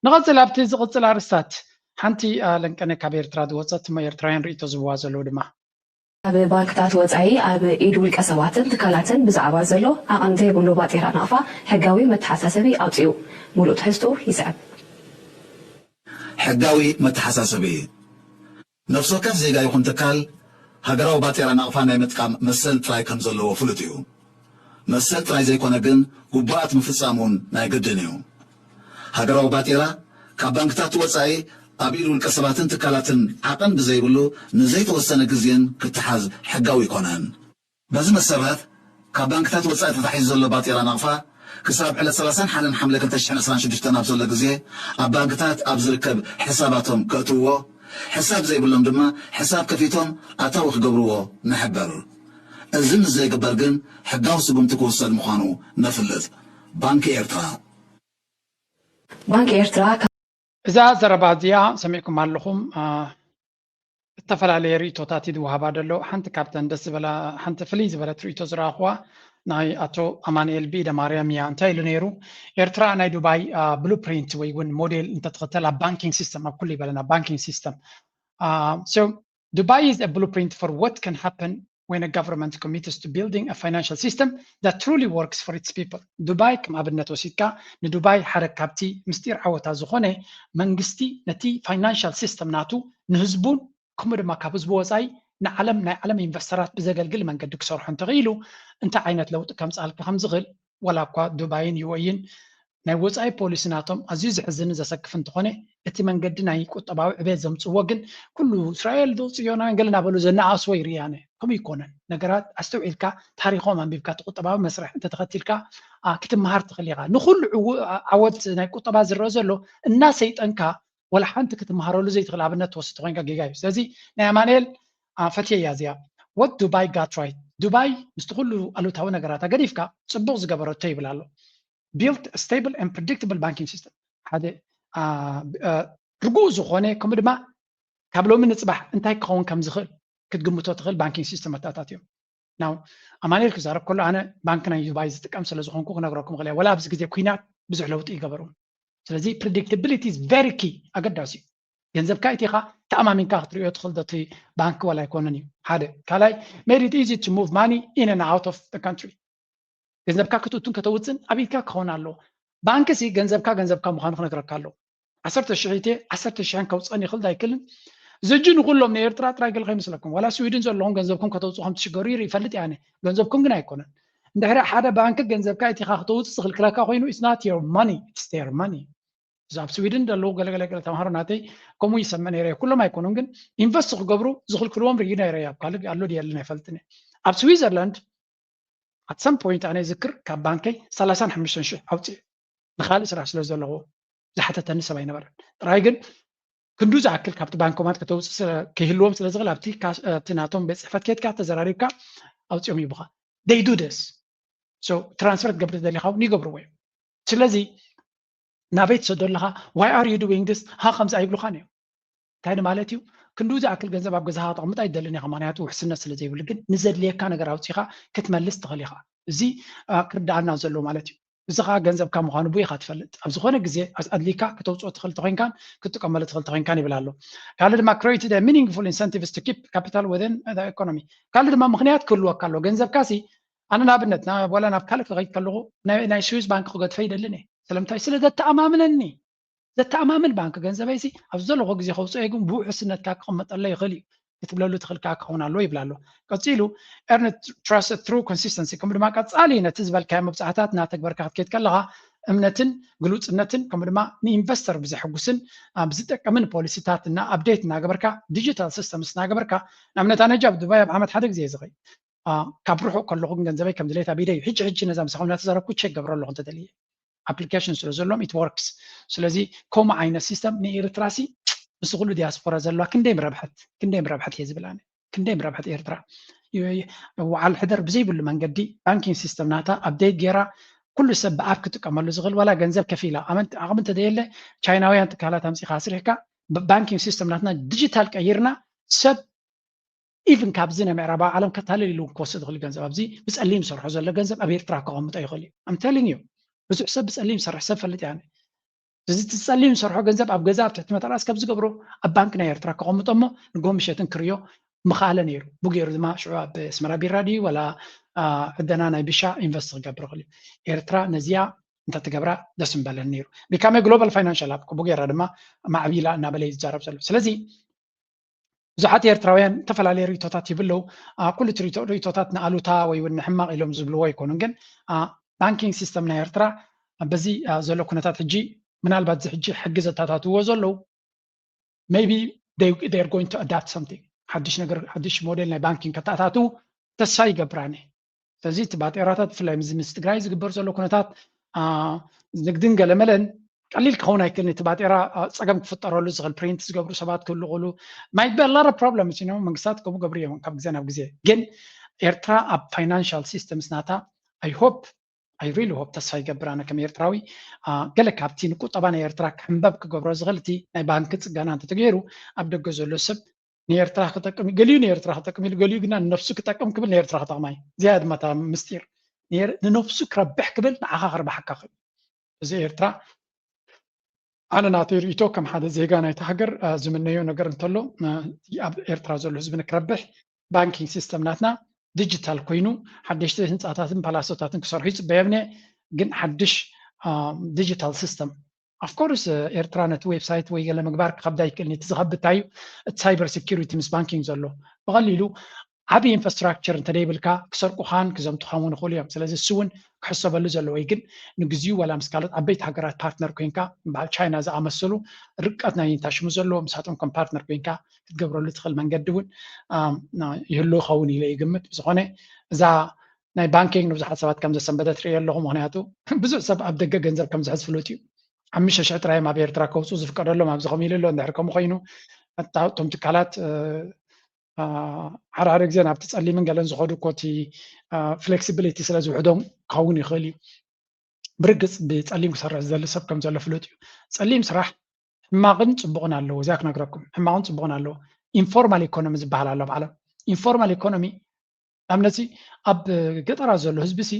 ንቐጽል ኣብቲ ዝቕጽል ኣርእስታት ሓንቲ ለንቀነ ካብ ኤርትራ ዝወጸት እሞ ኤርትራውያን ርእይቶ ዝህብዋ ዘለዉ ድማ። ኣብ ባንክታት ወጻኢ ኣብ ኢድ ውልቀ ሰባትን ትካላትን ብዛዕባ ዘሎ ዓቐን ዘይብሉ ባጤራ ናቕፋ ሕጋዊ መተሓሳሰቢ ኣውጺኡ። ሙሉእ ትሕዝትኡ ይስዕብ። ሕጋዊ መተሓሳሰቢ። ነፍሲ ወከፍ ዜጋ ይኹን ትካል ሃገራዊ ባጤራ ናቕፋ ናይ ምጥቃም መሰል ጥራይ ከም ዘለዎ ፍሉጥ እዩ። መሰል ጥራይ ዘይኮነ ግን ግቡኣት ምፍጻም እውን ናይ ግድን እዩ። ሃገራዊ ባጤራ ካብ ባንክታት ወጻኢ ኣብ ኢድ ውልቀ ሰባትን ትካላትን ዓቐን ብዘይብሉ ንዘይተወሰነ ግዜን ክተሓዝ ሕጋዊ ኣይኮነን። በዚ መሰረት ካብ ባንክታት ወጻኢ ተታሒዙ ዘሎ ባጤራ ናቕፋ ክሳብ ዕለት ሰላሳን ሓደን ሓምለ ክልተ ሽሕን ዕስራን ሽዱሽተን ኣብ ዘሎ ግዜ ኣብ ባንክታት ኣብ ዝርከብ ሕሳባቶም ከእትውዎ፣ ሕሳብ ዘይብሎም ድማ ሕሳብ ከፊቶም ኣታዊ ክገብርዎ ንሕበር። እዚ ምስ ዘይግበር ግን ሕጋዊ ስጉምቲ ክውሰድ ምዃኑ ነፍልጥ። ባንኪ ኤርትራ። ባንኪ ኤርትራ ካብ እዛ ዘረባ እዚኣ ሰሚዕኩም ኣለኹም። አ፣ እተፈላለየ ርእቶታት እዩ ዝወሃባ ዘሎ። ሓንቲ ካብተን ደስ ዝበላ፣ ሓንቲ ፍልይ ዝበለት ርእቶ ዝረኣኹዋ ናይ ኣቶ ኣማኑኤል ብኢደ ማርያም እያ። እንታይ ኢሉ ነይሩ? ኤርትራ ናይ ዱባይ ብሉፕሪንት ወይ እውን ሞዴል እንተትኽተል ኣብ ባንኪንግ ሲስተም፣ ኣብ ኩሉ ይበለና ባንኪንግ ሲስተም። So Dubai is a blueprint for what can happen when a government commits to building a financial system that truly works for its people. ዱባይ ከም ኣብነት ወሲድካ፣ ንዱባይ ሓደ ካብቲ ምስጢር ዓወታ ዝኾነ መንግስቲ ነቲ ፋይናንሻል ሲስተም ናቱ ንህዝቡን ከምኡ ድማ ካብ ህዝቡ ወፃኢ ንዓለም፣ ናይ ዓለም ኢንቨስተራት ብዘገልግል መንገዲ ክሰርሖ እንተኽኢሉ እንታይ ዓይነት ለውጢ ከምፅኣልካ ከም ዝኽእል፣ ዋላ እኳ ዱባይን ዩኤኢን ናይ ወፃኢ ፖሊሲ ናቶም ኣዝዩ ዘሕዝንን ዘሰክፍ እንተኾነ፣ እቲ መንገዲ ናይ ቁጠባዊ ዕቤት ዘምፅዎ ግን ኩሉ እስራኤል ዶ ፅዮናውያን ገለ እናበሉ ዘነኣስዎ ይርኢ ኣነ። ከምኡ ይኮነን። ነገራት ኣስተውዒልካ፣ ታሪኾም ኣንቢብካ፣ እቲ ቁጠባዊ መስርሕ እንተተኸቲልካ፣ አ፣ ክትመሃር ትኽእል ኢኻ። ንኹሉ ዕው-፣ አ-፣ ዓወት ናይ ቁጠባ ዝረአ ዘሎ እናሰይጠንካ፣ ወላ ሓንቲ ክትመሃረሉ ዘይትኽእል ኣብነት ትወስድ ተኾይንካ ጌጋ እዩ። ስለዚ ናይ ኣማኑኤል፣ አ፣ ፈትየያ እዚኣ። What Dubai got right? ዱባይ ምስቲ ኩሉ ኣሉታዊ ነገራታ ገዲፍካ፣ ፅቡቕ ዝገበረቶ ይብል ኣሎ። Built a stable and predictable banking system. ሓደ፣ አ፣ አ፣ ርጉእ ዝኾነ፣ ከምኡ ድማ ካብ ሎሚ ንፅባሕ እንታይ ክኸውን ከም ዝኽእል ክትግምቶ ትኽእል ባንኪንግ ሲስተም ኣተኣታትዮም። ናው ኣማኑኤል ክዛረብ ከሎ፣ ኣነ ባንክ ናይ ዱባይ ዝጥቀም ስለ ዝኾንኩ ክነግረኩም እኽእል እየ። ወላ ኣብዚ ግዜ ኩናት ብዙሕ ለውጢ ይገበሩ። ስለዚ predictability is very key፣ ኣገዳሲ እዩ። ገንዘብካ ኢቲኻ ተኣማሚንካ ክትሪኦ ትኽእል ዶ? እቲ ባንክ ዋላ ኣይኮነን እዩ። ሓደ። ካልኣይ፣ made it easy to move money in and out of the country። ገንዘብካ ክትእቱን ከተውፅን ኣብ ኢድካ ክኸውን ኣለዎ። ባንክ ሲ ገንዘብካ ገንዘብካ ምዃኑ ክነግረካ ኣለዎ። ዓሰርተ ሽሕ ኢትየ፣ ዓሰርተ ሽሕን ከውፅእን ይኽእል ዶ ኣይክእልን? እዚ ሕጂ ንኩሎም ንኤርትራ ጥራይ ገለ ከይመስለኩም፣ ዋላ ስዊድን ዘለኹም ገንዘብኩም ከተውፅኡ ከም ትሽገሩ ይርኢ፣ ይፈልጥ እየ ኣነ። ገንዘብኩም ግን ኣይኮነን። እንድሕሪ ሓደ ባንክ ገንዘብካ ኢቲኻ ከተውፅእ ዝኽልክለካ ኮይኑ፣ it's not your money, it's their money። እዚ ኣብ ስዊድን ዘለዉ ገለገለ ገለ ተምሃሮ ናተይ ከምኡ ይሰምዕ ነይረ እየ። ኩሎም ኣይኮኑን፣ ግን ኢንቨስት ክገብሩ ዝኽልክልዎም ርእዩ ነይረ እየ። ኣብ ካልእ ኣሎ ድዩ የለን ኣይፈልጥን እየ። ኣብ ስዊዘርላንድ at some point ኣነ ይዝክር ካብ ባንከይ ሰላሳን ሓሙሽተን ሽሕ ኣውፅኤ። ንኻልእ ስራሕ ስለ ዘለኹ ዝሓተተኒ ሰብ ኣይነበረን። ጥራይ ግን ክንዱ ዝኣክል ካብቲ ባንኮማት ከተውፅእ ስለ-፣ ከይህልዎም ስለ ዝኽእል ኣብቲ ካሽ-፣ ኣብቲ ናቶም ቤት ፅሕፈት ኬድካ ተዘራሪብካ ኣውፅኦም ይቡኻ። They do this። So ትራንስፈር ክትገብር ተደሊኻ እውን ይገብርዎ እዮም። ስለዚ ናበይ ትሰዶ ኣለኻ? Why are you doing this? ሃ ከምዚ ኣይብሉኻን እዮም። እንታይ ንማለት እዩ? ክንድኡ ዝኣክል ገንዘብ ኣብ ገዛኻ ከተቕምጥ ኣይትደልን ኢኻ፣ ምኽንያቱ ውሕስነት ስለ ዘይብሉ። ግን ንዘድልየካ ነገር ኣውፂኻ ክትመልስ ትኽእል ኢኻ። እዚ፣ አ፣ ክርድኣና ዘለዎ ማለት እዩ። እዚ ኸዓ ገንዘብካ ምዃኑ ብኡ ኢኻ ትፈልጥ። ኣብ ዝኾነ ግዜ ኣስ-፣ ኣድሊካ ክተውፅኦ ትኽእል ተኾይንካን ክትጥቀመሉ ትኽእል ተኾይንካን ይብል ኣሎ። ካልእ ድማ create the meaningful incentives to keep capital within the economy። ካልእ ድማ ምኽንያት ክህልወካ ኣለዎ። ገንዘብካ ሲ፣ ኣነ ንኣብነት ናብ፣ ዋላ ናብ ካልእ ክኸይድ ከለኹ ናይ፣ ናይ ስዊስ ባንክ ክገድፈ ይደልን እየ። ስለምንታይ? ስለ ዘተኣማምነኒ። ዘተኣማምን ባንክ ገንዘበይ ሲ ኣብ ዘለኹ ግዜ ከውፅኦ እየ፣ ግን ብውሕስነትካ ክቕመጠለይ ይኽእል እዩ ክትብለሉ ትኽእል ከዓ ክኸውን ኣለዎ ይብል ኣሎ። ቀፂሉ earn trust through consistency፣ ከምኡ ድማ ቀፃሊ ነቲ ዝበልካዮ መብፃዕታት እናተግበርካ ክትከይድ ከለኻ እምነትን ግሉፅነትን ከምኡ ድማ ንኢንቨስተር ብዘሐጉስን፣ አ፣ ብዝጠቅምን ፖሊሲታት እና ኣፕዴት እናገበርካ፣ ዲጂታል ሲስተምስ እናገበርካ፣ ንኣብነት ኣነ ሕጂ ኣብ ዱባይ ኣብ ዓመት ሓደ ግዜ እየ ዝኸይድ። አ፣ ካብ ርሑቕ ከለኹ ግን ገንዘበይ ከም ድሌት ኣብ ኢደይ እዩ። ሕጂ ሕጂ ነዛ ምሳኹም እናተዛረብኩ ቼክ ገብረ ኣለኹ እንተደልየ። ኣፕሊኬሽን ስለ ዘሎም it works። ስለዚ ከምኡ ዓይነት ሲስተም ንኤርትራ ሲ ምስ ኩሉ ዲያስፖራ ዘለዋ ክንደይ ምረብሐት፣ ክንደይ ምረብሐት እየ ዝብል ኣነ። ክንደይ ምረብሐት ኤርትራ። ዩ-፣ ዩ-፣ ወዓል ሕደር ብዘይብሉ መንገዲ ባንኪንግ ሲስተም ናታ ኣፕዴት ገይራ ኩሉ ሰብ ብኣፕ ክጥቀመሉ ዝኽእል፣ ዋላ ገንዘብ ከፊላ ኣመንት-፣ ዓቕሚ እንተዘየለ ቻይናውያን ትካላት ኣምፂኻ ኣስሪሕካ ብባንኪንግ ሲስተም ናትና ዲጂታል ቀይርና ሰብ ኢቭን ካብዚ ናይ ምዕራባዊ ዓለም ከታልል ኢሉ ክወስድ ዝኽእል ገንዘብ፣ ኣብዚ ብፀሊም ዝሰርሖ ዘሎ ገንዘብ ኣብ ኤርትራ ከቐምጦ ይኽእል እዩ። I'm telling you፣ ብዙሕ ሰብ ብፀሊም ዝሰርሕ ሰብ ፈልጥ እየ ኣነ። እዚ እቲ ፀሊም ዝሰርሖ ገንዘብ ኣብ ገዛ ኣብ ትሕቲ መተርኣስ ካብ ዝገብሮ ኣብ ባንክ ናይ ኤርትራ ከቐምጦ እሞ ንጎ ምሸትን ክርዮ ምኽኣለ ነይሩ። ብኡ ገይሩ ድማ ሽዑ ኣብ ኣስመራ ቢራ ድዩ ዋላ፣ አ፣ ዕደና ናይ ቢሻ ኢንቨስት ክገብር ይኽእል እዩ። ኤርትራ ነዚኣ እንተትገብራ ደስ ምበለን ነይሩ። Become a global financial hub፣ ብኡ ገይራ ድማ ማዕቢላ እናበለ እዩ ዝዛረብ ዘሎ። ስለዚ ብዙሓት ኤርትራውያን ዝተፈላለየ ርእይቶታት ይህቡ ኣለዉ። አ፣ ኩሉ እቲ ርእይቶ-፣ ርእይቶታት ንኣሉታ ወይ እውን ንሕማቕ ኢሎም ዝብልዎ ኣይኮኑን። ግን፣ አ፣ ባንኪንግ ሲስተም ናይ ኤርትራ በዚ፣ አ፣ ዘሎ ኩነታት ሕጂ ምናልባት እዚ ሕጂ ሕጊ ዘተኣታትውዎ ዘለዉ maybe they, they are going to adapt something። ሓድሽ ነገር፣ ሓድሽ ሞዴል ናይ ባንኪንግ ከተኣታትዉ ተስፋ ይገብር ኣነ። ስለዚ እቲ ባጤራታት ብፍላይ ምስ፣ ምስ ትግራይ ዝግበር ዘሎ ኩነታት፣ አ፣ ንግድን ገለመለን ቀሊል ክኸውን ኣይክእልን። እቲ ባጤራ፣ አ፣ ፀገም ክፍጠረሉ ዝኽእል ፕሪንት ዝገብሩ ሰባት ክህሉ ይኽእሉ። Might be a lot of problems፣ you know፣ መንግስታት ከምኡ ገብሩ እዮም ካብ ግዜ ናብ ግዜ። ግን ኤርትራ ኣብ financial systems ናታ I hope I really hope ተስፋ ይገብር ኣነ ከም ኤርትራዊ ገለ ካብቲ ንቁጠባ ናይ ኤርትራ ክሕንበብ ክገብሮ ዝኽእል እቲ ናይ ባንኪ ፅገና እንተተገይሩ ኣብ ደገ ዘሎ ሰብ ንኤርትራ ክጠቅም ገሊኡ ንኤርትራ ክጠቅም ኢሉ ገሊኡ ግና ንነፍሱ ክጠቅም ክብል ንኤርትራ ክጠቅማ እዩ። እዚኣ ድማ እታ ምስጢር ንነፍሱ ክረብሕ ክብል ንዓኻ ክረብሓካ ክእል እዚ ኤርትራ ኣነ ናተይ ርእቶ ከም ሓደ ዜጋ ናይቲ ሃገር ዝምነዮ ነገር እንተሎ ኣብ ኤርትራ ዘሎ ህዝቢ ንክረብሕ banking system ናትና digital ኮይኑ ሓደሽቲ ህንፃታትን ፓላሶታትን ክሰርሑ ይፅበዮም እየ። ግን ሓድሽ digital system of course ኤርትራ ነቲ website ወይ ገለ ምግባር ክከብዳ ይክእል እቲ ዝከብድ እንታይ እዩ እቲ cyber security ምስ banking ዘሎ ብቀሊሉ ዓብዪ infrastructure እንተደይብልካ ክሰርቁኻን ክዘምቱኻን እውን ይኽእሉ እዮም። ስለዚ እሱ እውን ክሕሰበሉ ዘለዎ እዩ። ግን ንግዚኡ ዋላ ምስ ካልኦት ዓበይቲ ሃገራት partner ኮይንካ በዓል ቻይና ዝኣመሰሉ ርቀት ናይ ኢንታሽሙ ዘለዎ ምሳቶም ከም partner ኮይንካ ክትገብረሉ ትኽእል መንገዲ እውን ይህሉ ኸውን ኢለ ይግምት። ብዝኾነ እዛ ናይ banking ንብዙሓት ሰባት ከም ዘሰንበደት ርእየ ኣለኹ። ምክንያቱ ብዙሕ ሰብ ኣብ ደገ ገንዘብ ከም ዝሕዝ ፍሉጥ እዩ። ሓሙሽተ ሽሕ ጥራይ ኣብ ኤርትራ ከውፅኡ ዝፍቀደሎም ኣብዚ ከም ኢሉ ኣሎ እንድሕር ከምኡ ኮይኑ እቶም ትካላት ሓደ ሓደ ግዜ ናብቲ ፀሊምን ገለን ዝኸዱ እኮ እቲ flexibility ስለ ዝውሕዶም ክኸውን ይኽእል እዩ። ብርግፅ ብፀሊም ክሰርሕ ዝደሊ ሰብ ከም ዘሎ ፍሉጥ እዩ። ፀሊም ስራሕ ሕማቕን ፅቡቕን ኣለዎ። እዚኣ ክነግረኩም ሕማቕን ፅቡቕን ኣለዎ። Informal economy ዝበሃል ኣሎ ኣብ ዓለም። Informal economy ኣብነዚ ኣብ ገጠራት ዘሎ ህዝቢ ሲ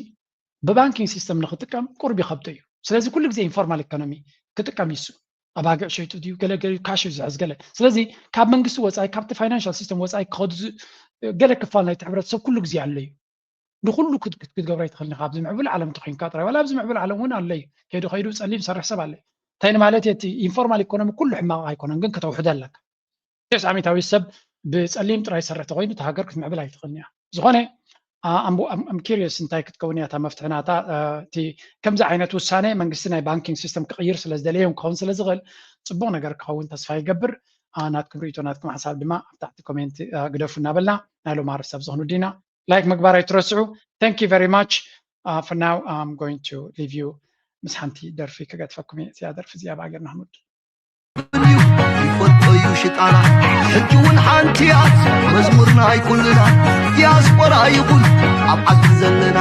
ብ banking system ንክጥቀም ቁሩብ ይኸብዶ እዩ። ስለዚ ኩሉ ግዜ informal economy ክጥቀም ይሱ ኣብ ኣገዕ ሸይጡ ድዩ ገለገለ ካሽ እዩ ዝሕዝ ገለ። ስለዚ ካብ መንግስቲ ወፃኢ ካብቲ financial system ወፃኢ ክኸዱ ገለ ክፋል ናይቲ ሕብረተሰብ ኩሉ ግዜ ኣሎ እዩ። ንኩሉ ክትገብሮ ኣይትኽእልን ኢኻ። ኣብዚ ምዕቡል ዓለም እንተኮይንካ ጥራይ ዋላ ኣብዚ ምዕቡል ዓለም እውን ኣሎ እዩ። ከይዱ ከይዱ ፀሊም ሰርሕ ሰብ ኣሎ እዩ። እንታይ ንማለት እቲ informal economy ኩሉ ሕማቕ ኣይኮነን፣ ግን ከተውሕዶ ኣለካ። ቴስ ዓመታዊ ሰብ ብፀሊም ጥራይ ዝሰርሕ ተኮይኑ እታ ሃገር ክትምዕብል ኣይትኽእልን እያ። ዝኾነ I'm curious እንታይ ክትከውን እያ እታ መፍትሒ ናታ። እቲ ከምዚ ዓይነት ውሳነ መንግስቲ ናይ banking system ክቕይር ስለ ዝደለየ እውን ክኸውን ስለ ዝኽእል ፅቡቕ ነገር ክኸውን ተስፋ ይገብር። ናትኩም ርእቶ ናትኩም ሓሳብ ድማ ኣብ ታሕቲ ኮሜንት ግደፉ እናበልና ናይ ሎም ኣርስቲ ኣብዚ ክንውድእ ኢና። Like ምግባር ኣይትረስዑ። Thank you very much. For now I'm going to leave you ምስ ሓንቲ ደርፊ ክገድፈኩም እየ። እዚኣ ደርፊ እዚኣ ብኣገርና ክንውድእ ይፈልጦ እዩ ሽጣራ ሕጂ እውን ሓንቲ እያ መዝሙርና ኣይኩልና ዲያስፖራ ይኹን ኣብ ዓዲ ዘለና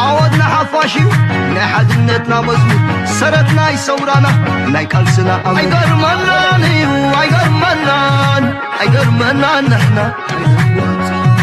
ዓወትና ሓፋሽ እዩ ናይ ሓድነትና መዝሙር ሰረት ናይ ሰውራና ናይ ቃልስና ኣይገርመናን እዩ ኣይገርመናን ኣይገርመናን ንሕና